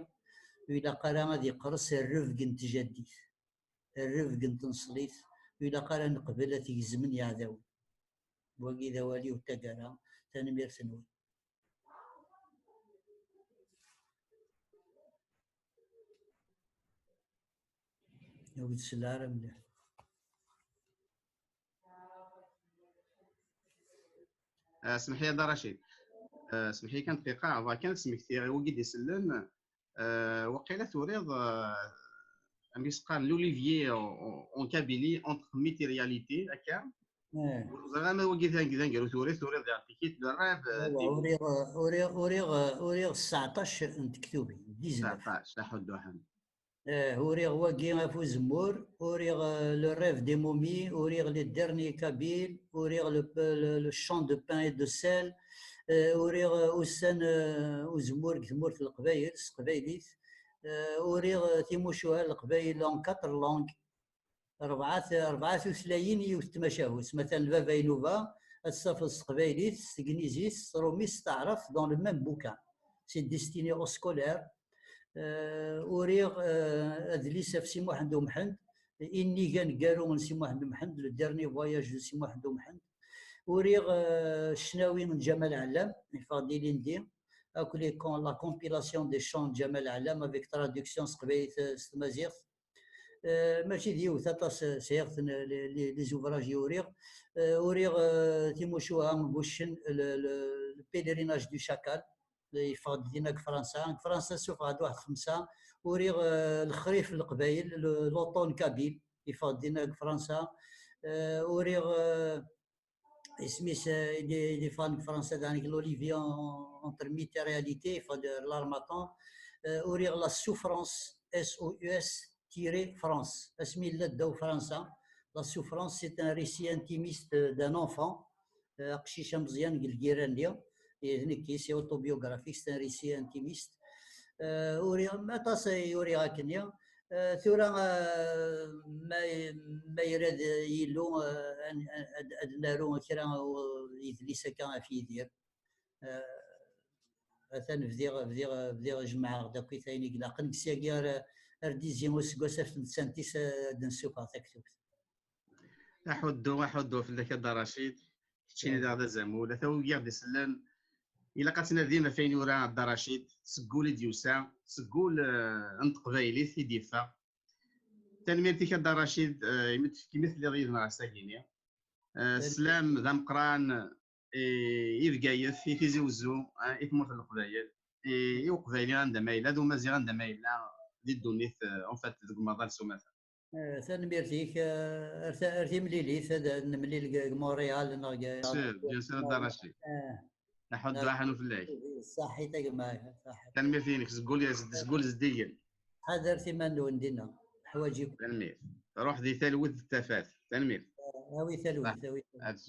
ur ilaq ara ad iqres rrebg n tjaddit, rrebg n tneṣlit, ur ilaq ara neqbel ad t-gezmen yeɛdawen. Wagi d awal-iw n taggara, tanemmirt-nwen. Ur d-sel ara mliḥ. Ah, smeḥ-iyi a Dda Racid. Ah, smeḥ-iyi kan dqiqa, bɣa kan ad smektiɣ i wigi d-isellen. Ah, waqila turiḍ, ah, amek i s-qqaren, l'olivier en, en, en Kabylie entre mythe et réalité, akka? Eh. Ur ẓriɣ ama wagi d ang-, d aneggaru turiḍ, turiḍ diɣen tikit, le rêve, ah, Awa, des uriɣ, uriɣ, uriɣ, uriɣ sseɛṭac n tektubin, dix-neuf. Sseɛṭac, aḥuddu aḥuddu. Eh, uriɣ wagi ɣef uzemmur, uriɣ, eh, Le rêve des momies, uriɣ Les derniers Kabyles, uriɣ le, le, le chant de pain et de sel, eh, uriɣ, eh, ussan, eh, uzemmur deg tmurt n Leqbayel s teqbaylit, Eh, uriɣ, eh, timucuha n Leqbayel en quatre langues. Rebɛa, rebɛa tutlayin yiwet n tmacahut. Matan, Lbaba Inuba, ad t-tafeḍ s teqbaylit, s tegnizit, s trumit, s taɛrabt, dans le même bouquin. C'est destiné aux scolaires. Eh, uriɣ, eh, adlis ɣef Si Muḥend Umḥend, Innig aneggaru n Si Muḥend Umḥend, Le dernier voyage de Si Muḥend Umḥend. Uriɣ, eh, ccnawi n Ǧamal Ɛellam, yeffeɣ-d ilindi, akk les com-, la compilation des chants de Ǧamal Ɛellam avec traduction s teqbaylit, eh, s tmaziɣt. Eh, mačči d yiwet aṭas, eh, sɛiɣ-ten, eh, les, les, les ouvrages i uriɣ. Eh, uriɣ, eh, timucuha n wuccen, le, le, le pèlerinage du chacal, yeffeɣ-d dinna deg Fransa. Deg Fransa ssufɣeɣ-d waḥed xemsa. Uriɣ, eh, lexrif n Leqbayel, le, l'automne kabyle, yeffeɣ-d dinna deg Fransa. Eh, uriɣ, eh, isem-is, eh, i d-, i d-iffɣen deg Fransa, daɛni, L'Olivier en-, entre mythe et réalité, yeffeɣ-d L'Harmattan. Eh, uriɣ La Souffrance, S O U S, tiret France. Asmi yella ddaw Fransa, La Souffrance, c'est un récit intimiste d'un enfant. Eh, aqcic ameẓyan deg lgira-nni, eh, d nekki, c'est autobiographique, c'est un récit intimiste. Eh, uriɣ, aṭas ay uriɣ akkenni. Eh, tura, eh, ma, ma yura d Yillu, eh, ad, ad, ad naru kra, eh, yedlis akka ɣef Yidir. Eh, atan bdiɣ, bdiɣ, bdiɣ jemɛeɣ-d akkit ayen i ilaqen. Deg syagi ar, ar d-izzi useggas ɣef tmettant-is, eh, ad d-nessufeɣ taktubt. Aḥuddu, aḥuddu fell-ak a Dda Racid. Keččini daɣ d azamul. Ata wigi i ɣ-d-isellen, ilaq ad tnadim ɣef wayen yura Dda Racid, seg wul i d-yusa, seg wul, eh, n teqbaylit i d-yeffeɣ. Tanemmirt-ik a Dda Racid, eh, imi d-, imi telliḍ yid-neɣ ass-agi-ni. Eh, sslam d ameqqran, eh, i Bgayet, i Tizi Wezzu, eh, i tmurt n Leqbayel, i, i Uqbayli anda ma yella, d Umaziɣ anda ma yella, di ddunit, eh, en fait, deg umaḍal s umata. Eh, tanemmirt-ik, eh, ar ta-, ar timlilit, ad nemlil deg, deg Montréal neɣ deg, bien sûr, bien sûr, a Dda Racid. Eh, aḥuddu aḥanu fell-ak. Ṣaḥit a gma, ṣaḥit. Tanemmirt-inek, seg wul, seg wul zeddigen. Ḥadret iman-nwen dinna, ḥwaǧ-ikum. Tanemmirt. Ruḥ di talwit d tafat. Tanemmirt. Eh, awi talwit, awi talwit.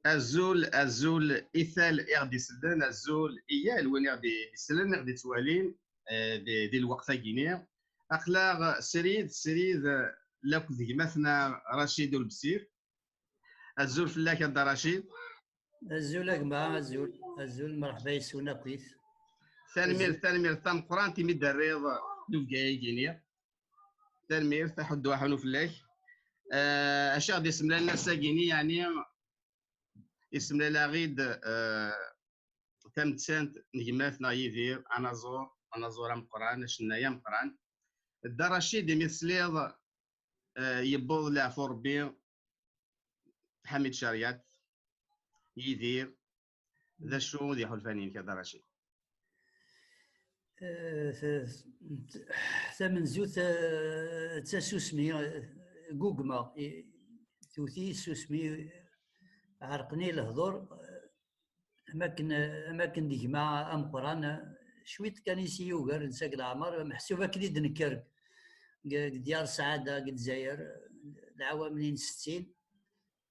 Azul, azul i tal i ɣ-d-isellen, azul i yal win i ɣ-d-isellen, i ɣ-d-ittwalin, eh, di, di lweqt-agi-ni. Aql-aɣ srid, srid, eh, lakk d gma-tneɣ Racid Ulebsir. Azul fell-ak a Dda Racid. Azul a gma, azul, azul, mreḥba yes-wen akkit. Tanemmirt, azul. Tanemmirt tameqqrant imi d-terriḍ lewgay-agi-ni. Tanemmirt, aḥuddu aḥunu fell-ak. Eh, acu i ɣ-d-isemlalen ass-agi-ni, yeɛni, isemlal-aɣ-id, eh, tamettant n gma-tneɣ Yidir, anaẓur, anaẓur ameqqran, acennay ameqqran. Dda Racid, imi tesliḍ, eh, yewweḍ leɛfu Rebbi, Ḥamid Cariat, Yidir, d acu d iḥulfan-inek a Dda Racid? Eh, ta-, tamenzut, eh, d tasusmi, eh, gugma, i-, tewwet-iyi tsusmi, ɛerqen-iyi lehdur, eh, am akken, am akken d gma ameqqran, eh, cwiṭ kan i s-yugar netta deg leɛmer, meḥsub akken i d-nekker deg, deg Dyar Sɛada, deg Lezzayer, leɛwam-nni n settin.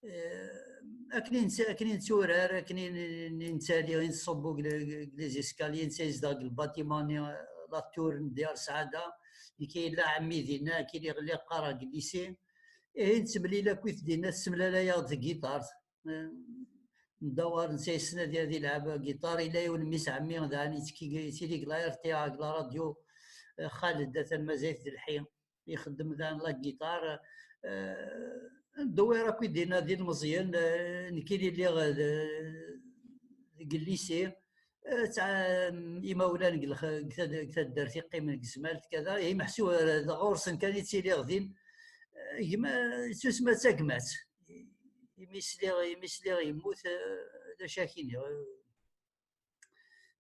Eh, akken i nett-, akken i netturar, akken i n-, i nettali, i nettṣubbu deg le-, deg les escaliers, netta yezdeɣ deg lbatiman-nni, la tour n Dyar Sɛada, nekk yella ɛemmi dinna, akken i lliɣ qqareɣ deg lycée. Ihi nettemlil akkit dinna, tessemlal-aɣ-d tagiṭart. Eh, ndawar, netta yessen ad, ad ilɛeb agiṭar, yella yiwen mmi-s ɛemmi, daɣen yettekki, yettili deg la R T A, deg la radio, eh, Xaled, atan mazal-it d lḥi. Ixeddem daɣen la guitare. Eh, ndewwir akk i dinna d ilmeẓyen, eh, nekkini lliɣ, eh, deg lycée. Eh, tɛa-, imawlan deg lx-, deg tad-, deg taddart i qqimen deg Zmalt, kada. Ihi meḥsub, eh, ɣur-sen kan i ttiliɣ din. Eh, gma, yettusma d tagmat. Imi sliɣ, imi sliɣ yemmut, eh, d acu ad k-iniɣ?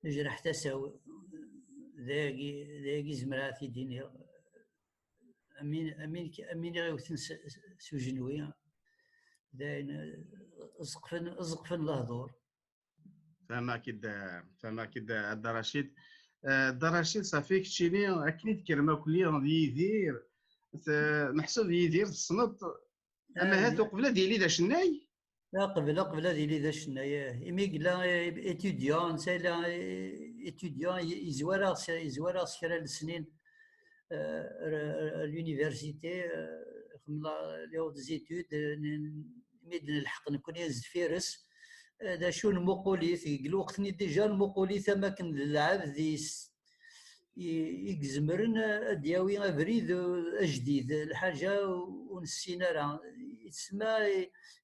Nejreḥ tasa-w, d ayagi, d ayagi zemreɣ ad t-id-iniɣ. Amin, amin, amin i ɣ-iwten s, s, s ujenwi, d ayen, eh, ẓeqfen, ẓeqfen lehdur. Fehmeɣ-k-id, fehmeɣ-k-id, a Dda Racid. Eh, Dda Racid, ṣafi, keččini, akken i tkerrem akk d Yidir, t-, meḥsub Yidir tessneḍ-t, ama ahat uqbel ad yili d acennay? Qbel, qbel ad yili d acennay, eh, imi yella, eh, étudiant, netta yella, eh, étudiant, y-, yezwar-aɣ s, yezwar-aɣ s kra n lesnin, eh, ar, ar, ar l'université, eh, ixemmem la, les hautes études, eh, n-, imi d-nelḥeq nekkni zeffir-s, eh, d acu nmuqul-it, deg lweqt-nni déjà nmuqul-it am akken d lɛebd is-, i, i izemren ad d-yawi abrid, eh, ajdid, lḥaǧa ur nessin ara. Tsemma,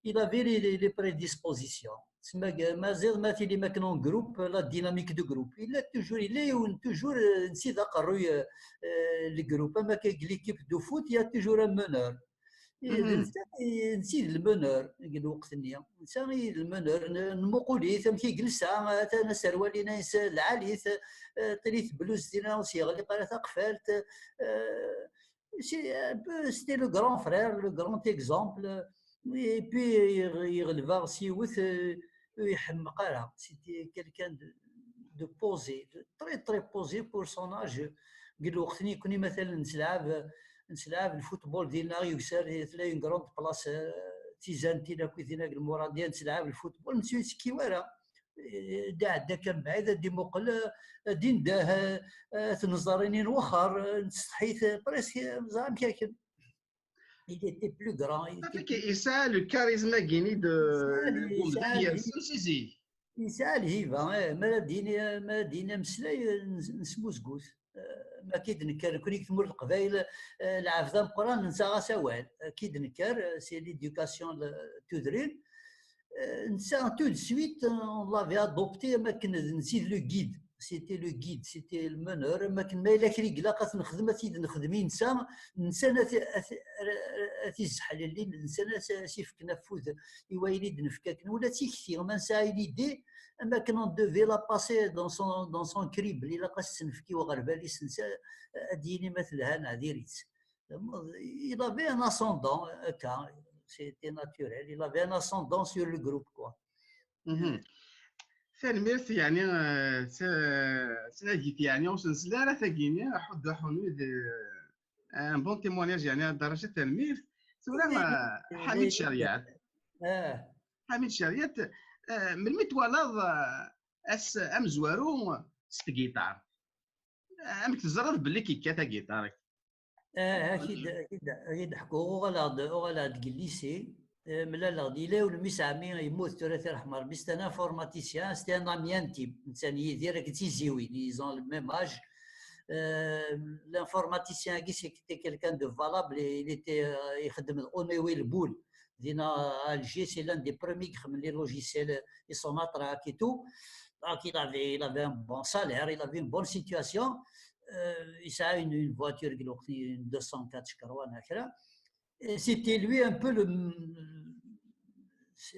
il avait les, les prédispositions. Tsemma, ma ziḍ, ma tili makken en groupe, la dynamique de groupe. Il a toujours, il est toujours, eh, netta d aqerruy, eh, eh, le groupe, am akka deg l'équipe de foot, il y a toujours un meneur. Eh, d Mhm. netta i, netta i d lmeneur deg lweqt-nni. Netta i d lmeneur, n-, nmuqul-it, amek i yelsa, atan aserwal-ines lɛali-t, eh, tili tebluzt-ina ur s-yeɣliq ara taqfalt, eh, c'est un peu, c'était le grand frère, le grand exemple. Et puis, yeɣ-, yeɣleb-aɣ s yiwet, eh, ur iḥemmeq ara. C'était quelqu'un de, de posé, de très, très posé pour son âge. Deg lweqt-nni, nekkni, matalan, nettlɛab, nettlɛab lfutbol dinna, yegzar, tella une grande place, eh, tizantin akk dinna deg lmuradiya, nettlɛab lfutbol, ur nettekki ara. Eh, d-iɛedda kan mebɛid, ad d-imuqel, eh, ad d-indah, eh, eh, tneẓẓarin n wexxer, eh, nettsetḥi-t, eh, presque, eh, ẓer amek akken. Il était plus grand, il était Tafik plus yesɛa le charisme-agi-nni de Yesɛa, yesɛa, Yes, si, si. Yesɛa lhiba, eh, mi ara d-yini, mi ara d-yini ameslay, eh, nes-, nesmuzgut. Eh, ma k-id-nekker nekkni deg tmurt n Leqbayel, eh, lɛebd ameqqran nettaɣ-as awal. Eh, k-id-nekker, eh, c'est l'éducation, le, tudrin. Eh, netta, tout de suite, eh, on l'avait adopté am akken d netta i d le guide. C'était le guide, c'était le meneur. Am akken ma yella kra i ilaq ad t-nexdem, ad t-id-nexdem i netta, netta ad t-, ad t-, ad t-izzeḥlellin, netta ad s-, ad s-ifken afud i wayen i d-nefka akken. Ula d tikti, ma nesɛa une idée, am akken on devait la passer dans son, dans son crible, ilaq ad s-tt-nefk i uɣerbal-is, netta ad d-yini ma telha neɣ diri-tt. Il avait un ascendant, akka, c'était naturel, il avait un ascendant sur le groupe, quoi. Mhm. Tanemmirt, yeɛni, eh, ta-, tagit, yeɛni, ur s-nsel ara tagini, aḥuddu aḥunu d, eh, un bon témoignage, yeɛni, daraja, tanemmirt. Tura, eh, Ḥamid Ceryaḍ. Ah. Ḥamid Ceryaḍ, eh, melmi twalaḍ, eh, ass amezwaru s tgiṭart? Amek teẓriḍ belli k-yekkat agiṭar? Ah, ak-id, ak-id, ak-id-ḥkuɣ, uɣaleɣ-d, uɣaleɣ-d deg lycée, eh, mlaleɣ-d, yella yiwen mmi-s ɛemmi yemmut tura, ad t-irḥem Rebbi, c'est un informaticien, c'était un ami intime, netta d Yidir akked Tizi Win, ils ont le même âge. Euh, l'informaticien-agi, c'était quelqu'un de valable, il était, euh, ixeddem d Honeywell Bull, dinna à Alger, c'est l'un des premiers qui ixeddem les logiciels, et son matraque et tout. Donc, il avait, il avait un bon salaire, il avait une bonne situation. Euh, il a une, une voiture, une deux cent quatre, je crois, et c'était lui un peu le,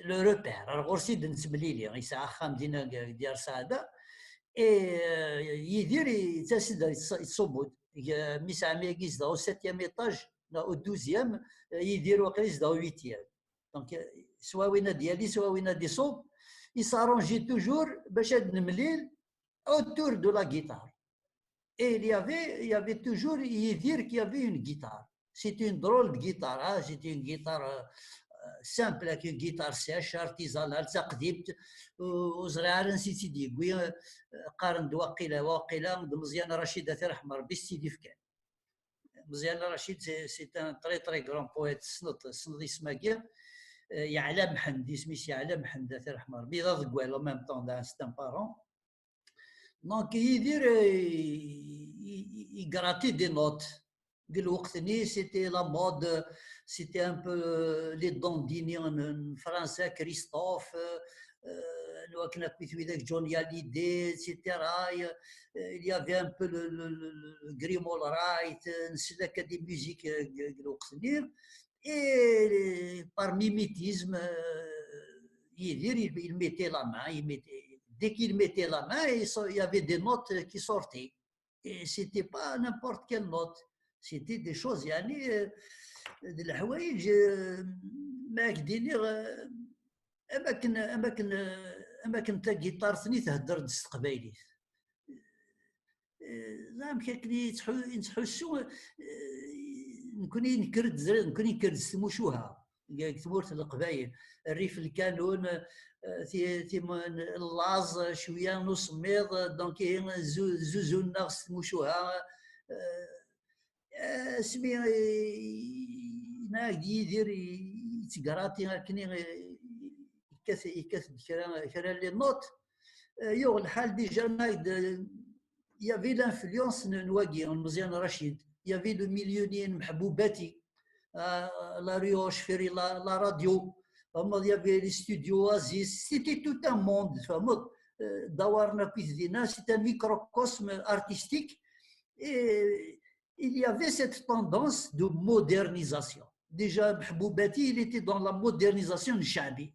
le repère. Alors, aussi, de Nsmlili, il a un dîner. Et, euh, Yidir, il a un mmi-s ɛemmi i yezdeɣ au septième étage, là, au douzième, euh, Yidir waqila yezdeɣ au huitième. Donc, euh, soit winna ad yali, soit winna ad iṣub, il s'arrangeait toujours باش ad nemlil autour de la guitare. Et il y avait, il y avait toujours Yidir qui avait une guitare. C'est une drôle de guitare, hein. C'est une guitare, euh, euh, simple, avec une guitare sèche, artisanale, taqdimt, ur ẓriɣ ara ansi i tt-id-yewwi, euh, qqaren-d waqila, waqila, d Meẓyan Racid, ad t-irḥem Rebbi, s tt-id-ifkan. Meẓyan Racid, c'est, c'est un très, très grand poète, tessneḍ, tessneḍ isem-agi, euh, Yeɛla Mḥend, isem-is Yeɛla Mḥend, ad t-irḥem Rebbi, d aḍeggal en même temps, c'est un parent. Donc, Yidir, euh, il, il, il grattait des notes. Deg lweqt-nni, c'était la mode, c'était un peu, euh, les dandini en, en français, Christophe, euh, euh, Johnny Hallyday, et cetera. Et, euh, il y avait un peu le, le, le, le Grimald Wright, euh, c'est l'académie musique, euh, deg lweqt-nni. Et, euh, par mimétisme, euh, Yidir, il, il mettait la main, il mettait, dès qu'il mettait la main, il so-, il y avait des notes qui sortaient. Et c'était pas n'importe quelle note. C'était des choses, يعني, euh, d leḥwayeǧ, euh, ma ak-d-iniɣ, euh, am akken, am akken, euh, am akken tagiṭart-nni thedder-d s teqbaylit. Eh, amek akken i nettḥu-, i nettḥussu, eh, nekkni nekker-d, nekkni nekker-d s tmucuha. deg tmurt n Leqbayel. Rrif lkanun, eh, ti-, tim-, laẓ, cwiya n usemmiḍ, donc, ihi zu-, zuzun-aɣ s tmucuha. Eh, asmi, eh, yenna-ak-d Yidir, i-, yettgraṭi akken i-, yekkat, yekkat-d kra, kra les notes. Eh, yuɣ lḥal déjà, yenna-ak-d, eh, il y avait l'influence n, n wagi, n Meẓyan Racid. Il y avait le milieu-nni n Meḥbubati, euh, la rue Rocheferi, la, la radio. Tfehmeḍ, il y avait les studios Oasis. C'était tout un monde, tfehmeḍ. Euh, dawaren akkit dinna, c'est un microcosme artistique. Et il y avait cette tendance de modernisation. Déjà, Meḥbubati, il était dans la modernisation de Chaabi.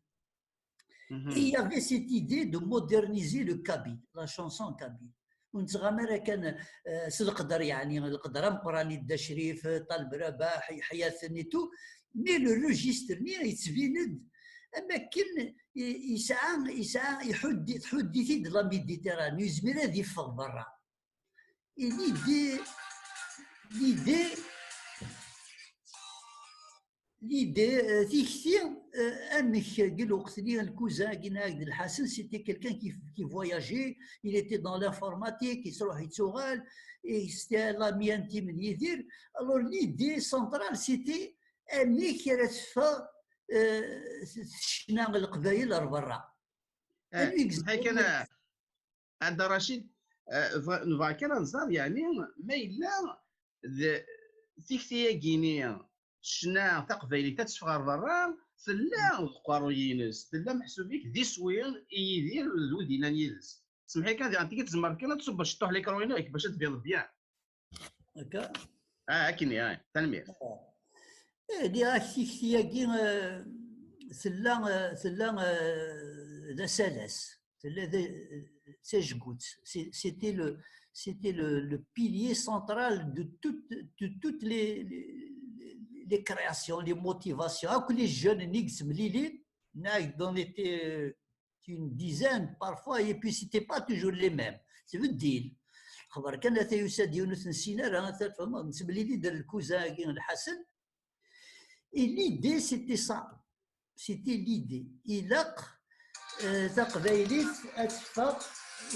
Et il y avait cette idée de moderniser le kabyle, la chanson kabyle. Ur nettɣama ara kan, euh, s leqder, yeɛni leqder ameqqran i Dda Crif, Ṭaleb Rabaḥ, Yeḥya Aten et tout, mais le registre-nni yettbin-d am akken i-, yesɛa, yesɛa, iḥudd-, tḥudd-it-id la Méditerranée, yezmir ad yeffeɣ berra. Et l'idée, l'idée, l'idée, euh, tikti, euh, amek deg lweqt-nni lkuza-agi n Ɛagd Lḥasen, c'était quelqu'un qui, qui voyageait, il était dans l'informatique, yettruḥ yettuɣal, et c'était l'ami intime n Yidir. Alors l'idée centrale, c'était amek ara teffeɣ, euh, ccna n Leqbayel ar berra. Amek kan, Ɛedda Racid, eh, bɣ-, nebɣa kan ad nẓer, yeɛni, ma yella d tikti-agi-ni, ccna taqbaylit ad teffeɣ ɣer berra, tella deg uqerruy-ines, tella meḥsub-ik d iswi i Yidir d wid yellan yid-s. Semmeḥ-iyi kan, diɣen tigi tzemreḍ kan ad tṣubbeḍ ciṭuḥ l'écran-inu bac ad tbineḍ bien. Akka? Ah, akken, ah, tanemmirt. Eh, nniɣ-ak tikti-agi, eh, tella, eh, tella, eh, d asalas, tella d, d tajgut. C'est-, c'était le, c'était le, le pilier central de toutes, de toutes les, les, les créations, les motivations. Akk les jeunes-nni i yettemlilin, nag, on était, euh, une dizaine parfois, et puis c'était pas toujours les mêmes. Tbeddil. Xaber kan ata yusa-d yiwen ur t-nessin ara, ata tfehmeḍ, nettemlili-d ar lkuza-agi n Lḥasen. Et l'idée, c'était ça. C'était l'idée. Ilaq, euh, taqbaylit ad teffeɣ,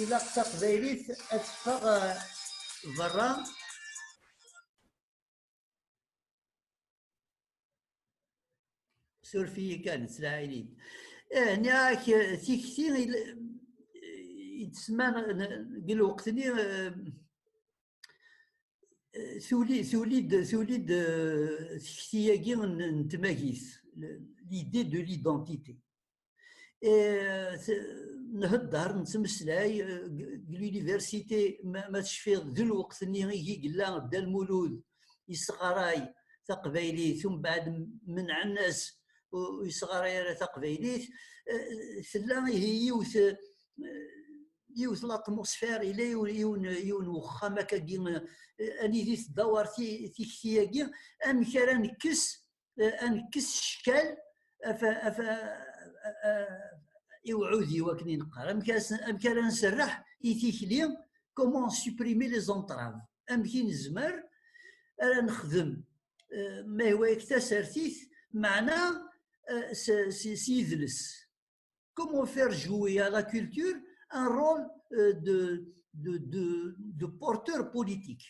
ilaq taqbaylit ad teffeɣ, euh, berra. Suref-iyi kan, ttlaɛin-id. Eh, nniɣ-ak, eh, tikti il-, i d-semman, eh, deg lweqt-nni, eh, eh, tuli, tuli-d, tuli-d, eh, tikti-agi n, n tmagit, le-, l'idée de l'identité. Eh, t-, nhedder, nettmeslay, eh, deg, deg l'université, ma, ma tecfiḍ, d lweqt-nni i yella Dda Lmulud yesɣaray taqbaylit, umbeɛd menɛen-as ur yesɣaray ara taqbaylit. Eh, tella ihi yiwet, eh, yiwet l'atmosphère, yella yiwen, yiwen, yiwen wexxam akkagi, eh, anidi tdawar ti-, tikti-agi, amek ara nekkes, eh, ad nekkes ccal af, af, eh, i uɛudiw, akken i neqqar. Amek ara s-, amek ara nserreḥ i tikli, comment supprimer les entraves? Amek i nezmer ara nexdem, eh, ma yehwa-yak tasertit, meɛna, eh, s, s, s yidles? Comment faire jouer à la culture un rôle, euh, de, de, de, de porteur politique?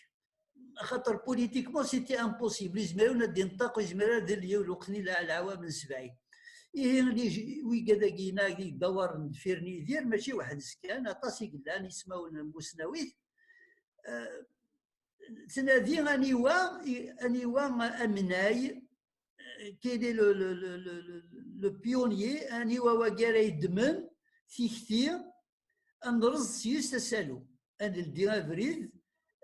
Axaṭer politiquement, c'était impossible. Yezmer ad d-inṭeq, yezmer ad d-yelli lweqt-nni lɛ-, leɛwam n sebɛin. Ihi, les, wigad-agi-ina i yeddawaren deffir n Yidir, mačči weḥd-s kan, aṭas i yellan, ismawen n musnawit. Euh, tnadi aniwa, aniwa amnay, quel est le, le, le, le, le, le pionnier, aniwa wagi ara yeddmen tikti, ad nreẓ s-yes asalu, ad neldi abrid,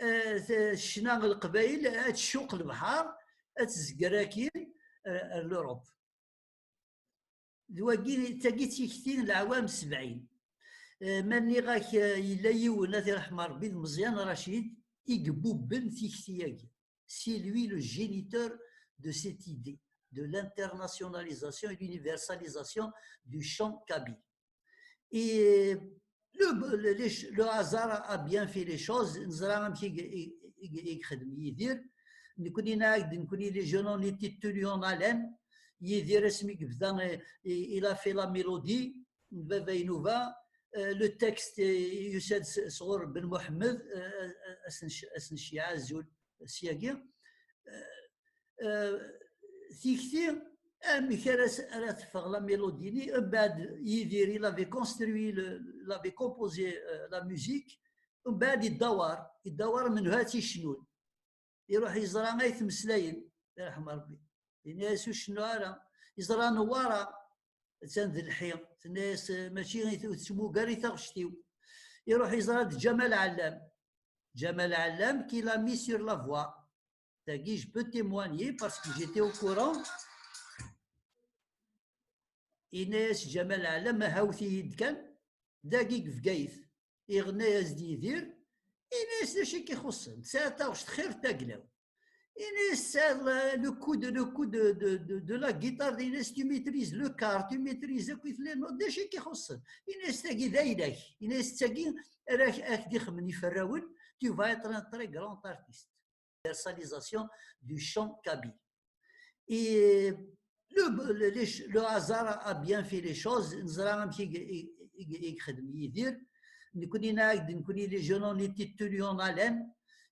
eh, t-, ccna n Leqbayel ad tcuq lebḥer, ad tezger akkin, eh, ar l'Europe. D wagi, d tagi d tikti n leɛwam sebɛin. Eh, ma nniɣ-ak, eh, yella yiwen, ad t-iṛḥem Ṛebbi, d Meẓyan Racid, i yebubben tikti-agi. C'est lui le géniteur de cette idée de l'internationalisation et l'universalisation du chant kabyle. Et le, le, les ch-, le hasard a, a bien fait les choses. Neẓra amek i, i, i, i yexdem Yidir. Nekkni nɛaged, nekkni les jeunes, on était tenus en haleine. Yidir asmi yebda, eh, il a fait la mélodie n Baba Inuba. Eh, le texte, eh, yusa-d s- sɣur Ben Muḥemmed, eh, eh, asen-, asen-ceyɛ azul syagi. Eh, eh, tikti, amek ara s- ara teffeɣ la mélodie-nni? Mbeɛd Yidir, il avait construit le, il avait composé, eh, la musique. Mbeɛd idawar, idawar menhu ad tt-icnun. Iruḥ yeẓra ay tmeslayen, irḥem Rebbi. Yenna-yas ur cennu ara. Yeẓra Newwara, attan d lḥi, tenna-yas mačči i t- ur tettmugar i taɣect-iw. Iruḥ yeẓra-d Ǧamal Ɛellam. Ǧamal Ɛellam qui l'a mis sur la voie. Tagi, je peux témoigner parce que j'étais au courant. Yenna-yas Ǧamal Ɛellam, ahawt-iyi-d kan, dagi deg Bgayet. Iɣenna-yas-d Yidir, yenna-yas d acu i k-ixuṣṣen, tesɛiḍ taɣect xir n taglaw. Yenna-yas tesɛiḍ le, le coup de, le coup de, de, de, de la guitare, yenna-yas tu maîtrises le quart, tu maîtrises akk les notes, d acu i k-ixuṣṣen? Yenna-yas tagi d ayla-k, yenna-yas tagi ara ak- ak-d-ixemmen iferrawen, tu vas être un très grand artiste. Universalisation du chant kabyle. Et le, le, les ch- le hasard a bien fait les choses. Neẓra amek i, i, i, i yexdem Yidir. Nekni nɛag-d, nekni les jeunes, on était tenus en haleine.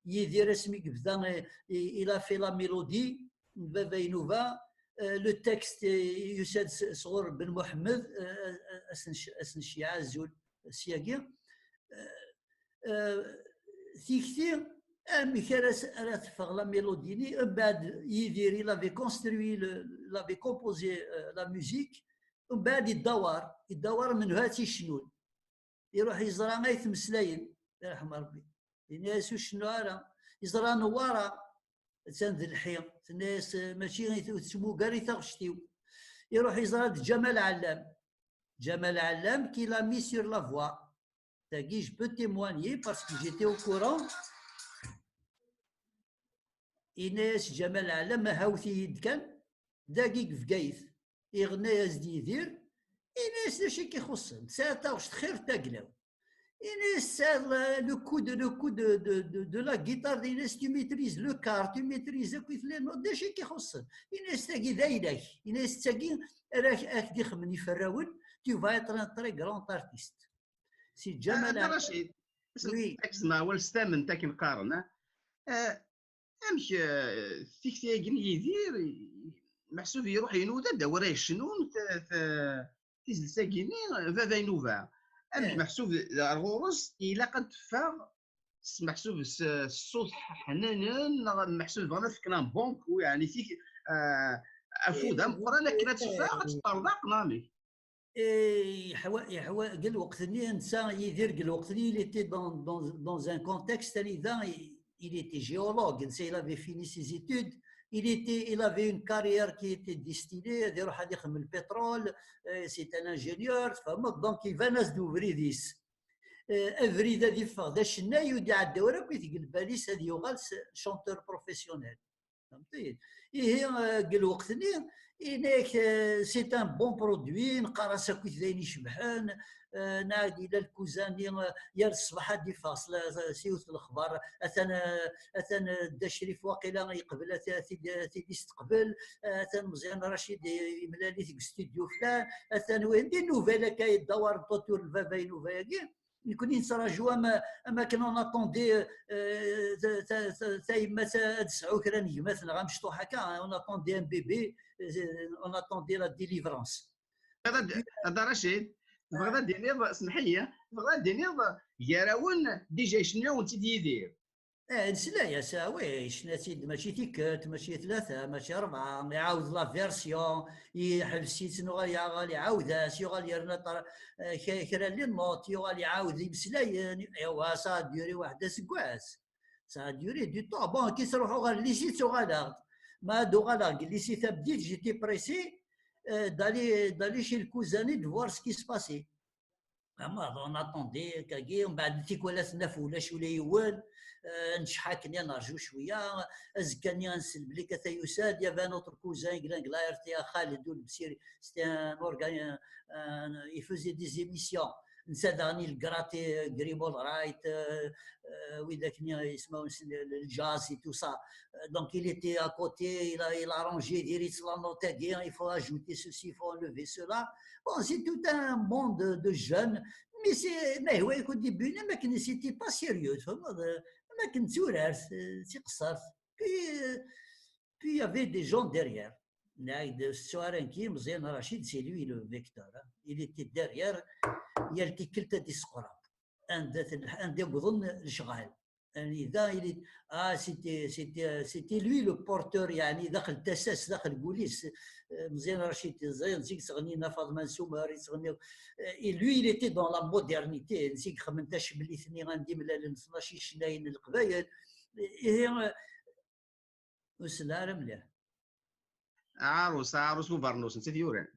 Yidir asmi yebda, eh, il a fait la mélodie n Baba Inuba. Eh, le texte, eh, yusa-d s- sɣur Ben Muḥemmed, eh, eh, asen-, asen-ceyɛ azul syagi. Eh, eh, tikti, amek ara s- ara teffeɣ la mélodie-nni? Mbeɛd Yidir, il avait construit le, il avait composé, eh, la musique. Mbeɛd idawar, idawar menhu ad tt-icnun. Iruḥ yeẓra ay tmeslayen, irḥem Rebbi. Yenna-yas ur cennu ara. Yeẓra Newwara, attan d lḥi, tenna-yas mačči i t- ur tettmugar i taɣect-iw. Iruḥ yeẓra-d Ǧamal Ɛellam. Ǧamal Ɛellam qui l'a mis sur la voie. Tagi, je peux témoigner parce que j'étais au courant. Yenna-yas Ǧamal Ɛellam, ahawt-iyi-d kan, dagi deg Bgayet. Iɣenna-yas-d Yidir, yenna-yas d acu i k-ixuṣṣen, tesɛiḍ taɣect xir n taglaw. Yenna-yas tesɛiḍ le, le coup de, le coup de, de, de, de la guitare, yenna-yas tu maîtrises le quart, tu maîtrises akk les notes, d acu i k-ixuṣṣen? Yenna-yas tagi d ayla-k, yenna-yas tagi ara ak- ak-d-ixemmen iferrawen, tu vas être un très grand artiste. Si Ǧamal Ɛellam. Racid, oui. Taksma wal stamen takin qqaren, ah? Eh, amek, eh, tikti-agi n Yidir, meḥsub iruḥ inuda-d awra yecnun t- t- tizlit-agi-nni, Baba Inuba. Amek, eh, meḥsub ar ɣur-s ilaq ad teffeɣ s meḥsub s s ṣṣut ḥnanen, neɣ meḥsub bɣan ad fken un bon coup, yeɛni tik- eh, afud, eh, ameqqran akken ad teffeɣ, eh, ad teṭṭerḍeq, neɣ amek? Eh, yeḥwa, yeḥwa, deg lweqt-nni, netta Yidir, deg lweqt-nni, il était dans, dans, dans un contexte anida, il, il était géologue, netta, il avait fini ses études, il était, il avait une carrière qui était destinée, ad iruḥ ad ixdem le pétrole, eh, c'est un ingénieur, tfehmeḍ, donc iban-as-d ubrid-is. Eh, abrid ad iffeɣ d acennay, ur d-iɛedda ara akk i tgelbal-is ad yuɣal s chanteur professionnel. Fhemtiḍ? Ihi, eh, deg lweqt-nni, ini-ak, eh, c'est un bon produit, neqqar-as akkit d ayen icebḥen, eh, nɛad ila lkuzan-nni, eh, yal ṣṣbeḥ ad d-iffeɣ s la- s yiwet n lexbar, atan, eh, atan, eh, Dda Crif waqila yeqbel ad t- ad t-id-, ad t-id-isteqbel, eh, atan Meẓyan Racid i- imlal-it deg studio flan, atan wihin, des nouvelles akka yeddawaren autour n Baba Inuba-agi. Nekni nettraǧu am, am akken on attendait, euh, ta- ta- ta- tayemmat ad tesɛu kra n gma-tneɣ amecṭuḥ akka, on attendait un bébé, euh, on attendait la délivrance. Hada, hada Racid, tebɣiḍ ad d-tiniḍ, semmeḥ-iyi, tebɣiḍ ad d-tiniḍ gar-awen déjà yecna-yawen-tt-id Yidir? Eh, nesla-yas, ah oui, yecna-tt-id mačči tikkelt, mačči tlata, mačči rebɛa, iɛawed la version, iḥbes-itt, nuɣal yaɣal, iɛawed-as, yuɣal yerna ṭar- eh, k- kra n les notes, yuɣal iɛawed imeslayen, ewa, ça a duré waḥed aseggas. Ça a duré du temps. Bon, ki sruḥuɣ ɣer lycée, ttuɣaleɣ-d. Ma ad uɣaleɣ deg lycée tameddit, j'étais pressé, euh, d'aller, d'aller chez le cousin de voir ce qui se passait. Ama on attendait akkagi, mbeɛd tikwal ad t-naf ulac ula yiwen, euh, necḥa akken ad nerju cwiya, azekka-nni ad nsel belli ata yusa-d, il y avait un autre cousin, il y a un R T A, Khaled Oulebsir, c'était un organ-, un- il faisait des émissions. Netta daɣen il grattait, euh, Grimold Wright, euh, euh, widak-nni yismawen-nsen, le jazz et tout ça. Euh, donc il était à côté, il a, il a arrangé, diri-tt la note-agi, il faut ajouter ceci, il faut enlever cela. Bon, c'est tout un monde de, de jeunes, mais c'est, mais oui, au début, mais c'était pas sérieux, tu vois, euh, mais c'est, c'est, puis, euh, puis il y avait des gens derrière. Nɛid Soarenki, Meẓyan Racid, c'est lui le vecteur, hein. Il était derrière, il y a le ticket de Discorab. Anda, anda yewweḍen lecɣal. Anida, il est, ah, c'était, c'était, c'était lui le porteur, يعني, داخل التساس، داخل الكوليس. آه، مزيان رشيد تزين، زيك سغنينا فاطمة نسومر، سغني. آه، et lui, il était dans la modernité. زيك خمنت شبليتني غندي ملال اثناش شناين القبايل. إيه، ur sel ara mliḥ. Aɛarus, aɛarus ubernus, netta t-yuran.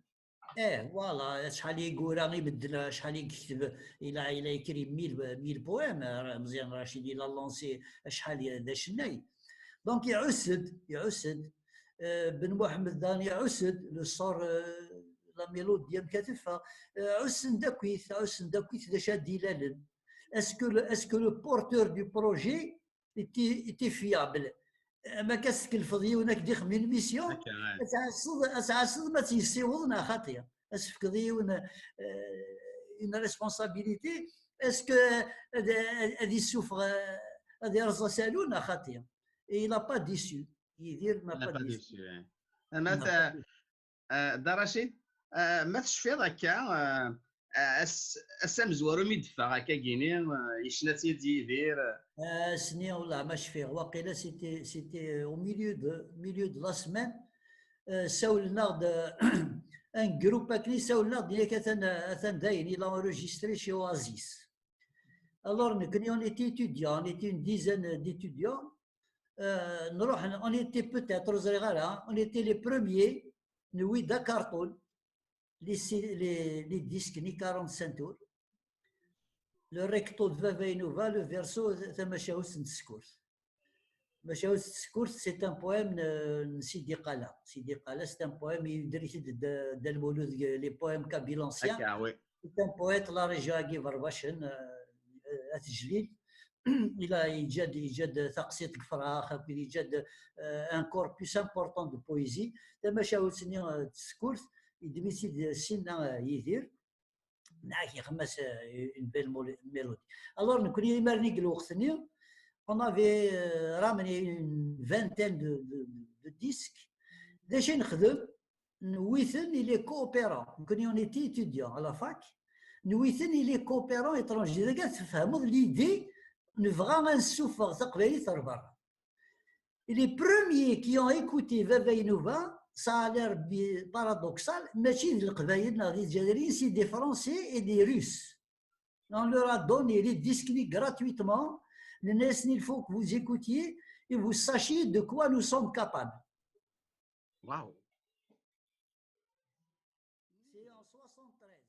Eh, voilà, acḥal i yura i medden, acḥal i yekteb, il a, il a écrit mille, mille poèmes, euh, Meẓyan Racid, il a lancé acḥal d acennay. Donc, iɛuss-d, iɛuss-d, euh, Ben Mohamed Dan iɛuss-d, le sort, euh, la mélodie, amek ad teffeɣ, euh, ɛussen-d akkit, ɛussen-d akkit d acu ad d-ilalen. Est-ce que le, est-ce que le porteur du projet était, était fiable. Ma ka teskelfeḍ yiwen ad k-d-ixdem une mission, ad tɛasseḍ, ad tɛasseḍ ma tt-yessiweḍ neɣ xaṭi. Ad tefkeḍ yiwen, euh, une responsabilité, est-ce que ad, ad, ad yessufeɣ, euh, ad yerẓ asalu neɣ xaṭi? Et il n'a pas déçu. Yidir n'a pas déçu. Ama ta, Ah, Dda Racid, ah, ma tecfiḍ akka, ah, ah, ass, ass amezwaru mi d-teffeɣ akka gini, ah, yecna-tt-id Yidir. Ah, ass-nni, wellah ma cfiɣ, waqila c'était, c'était au milieu de, milieu de la semaine. Ah, sawlen-aɣ-d, ah, un groupe akken i sawlen-aɣ-d, yak atan, atan dayen, il a enregistré chez Oasis. Alors, nekkni, on était étudiants, on était une dizaine d'étudiants. Euh, nruḥ, on était peut-être, ur ẓriɣ ara, on était les premiers, newwi-d akarṭun, les, les, les disques, ni quarante-cinq tours. Le recto de Baba Inuba, le verso, tamacahut n tsekkurt. Tamacahut n tsekkurt, c'est un poème, euh, n Sidi Qala. Sidi Qala, c'est un poème, yedder-it-id Dda, Dda Lmulud, les poèmes kabyles anciens. C'est un poète, la région-agi Berbacen, euh, At Jlil. Il a, yeǧǧa-d, yeǧǧa-d taqsiṭ deg Frax, akked yeǧǧa-d, euh, un corpus important de poésie. Tamacahut-nni, euh, n tsekkurt, yeddem-itt-id sinna, euh, Yidir. Nɛak yexma-s, euh, une belle mol-, mélodie. Alors, nekkni, imaren-nni deg lweqt-nni, on avait, euh, ramené une vingtaine de, de, de disques. D acu i nexdem? Newwi-ten, il est coopérant. Nekkni, on était étudiants à la fac. Newwi-ten, il est coopérant étranger. Dagi ad tfehmeḍ l'idée, nebɣa ad nessufeɣ taqbaylit ar berra. Et les premiers qui ont écouté Baba Inuba, ça a l'air bi-, paradoxal, mačči d Leqbayel neɣ d Izzayriyen, c'est des Français et des Russes. On leur a donné les disques gratuitement. Nenna-yasen, il faut que vous écoutiez et vous sachiez de quoi nous sommes capables. Wow. C'est en soixante-treize.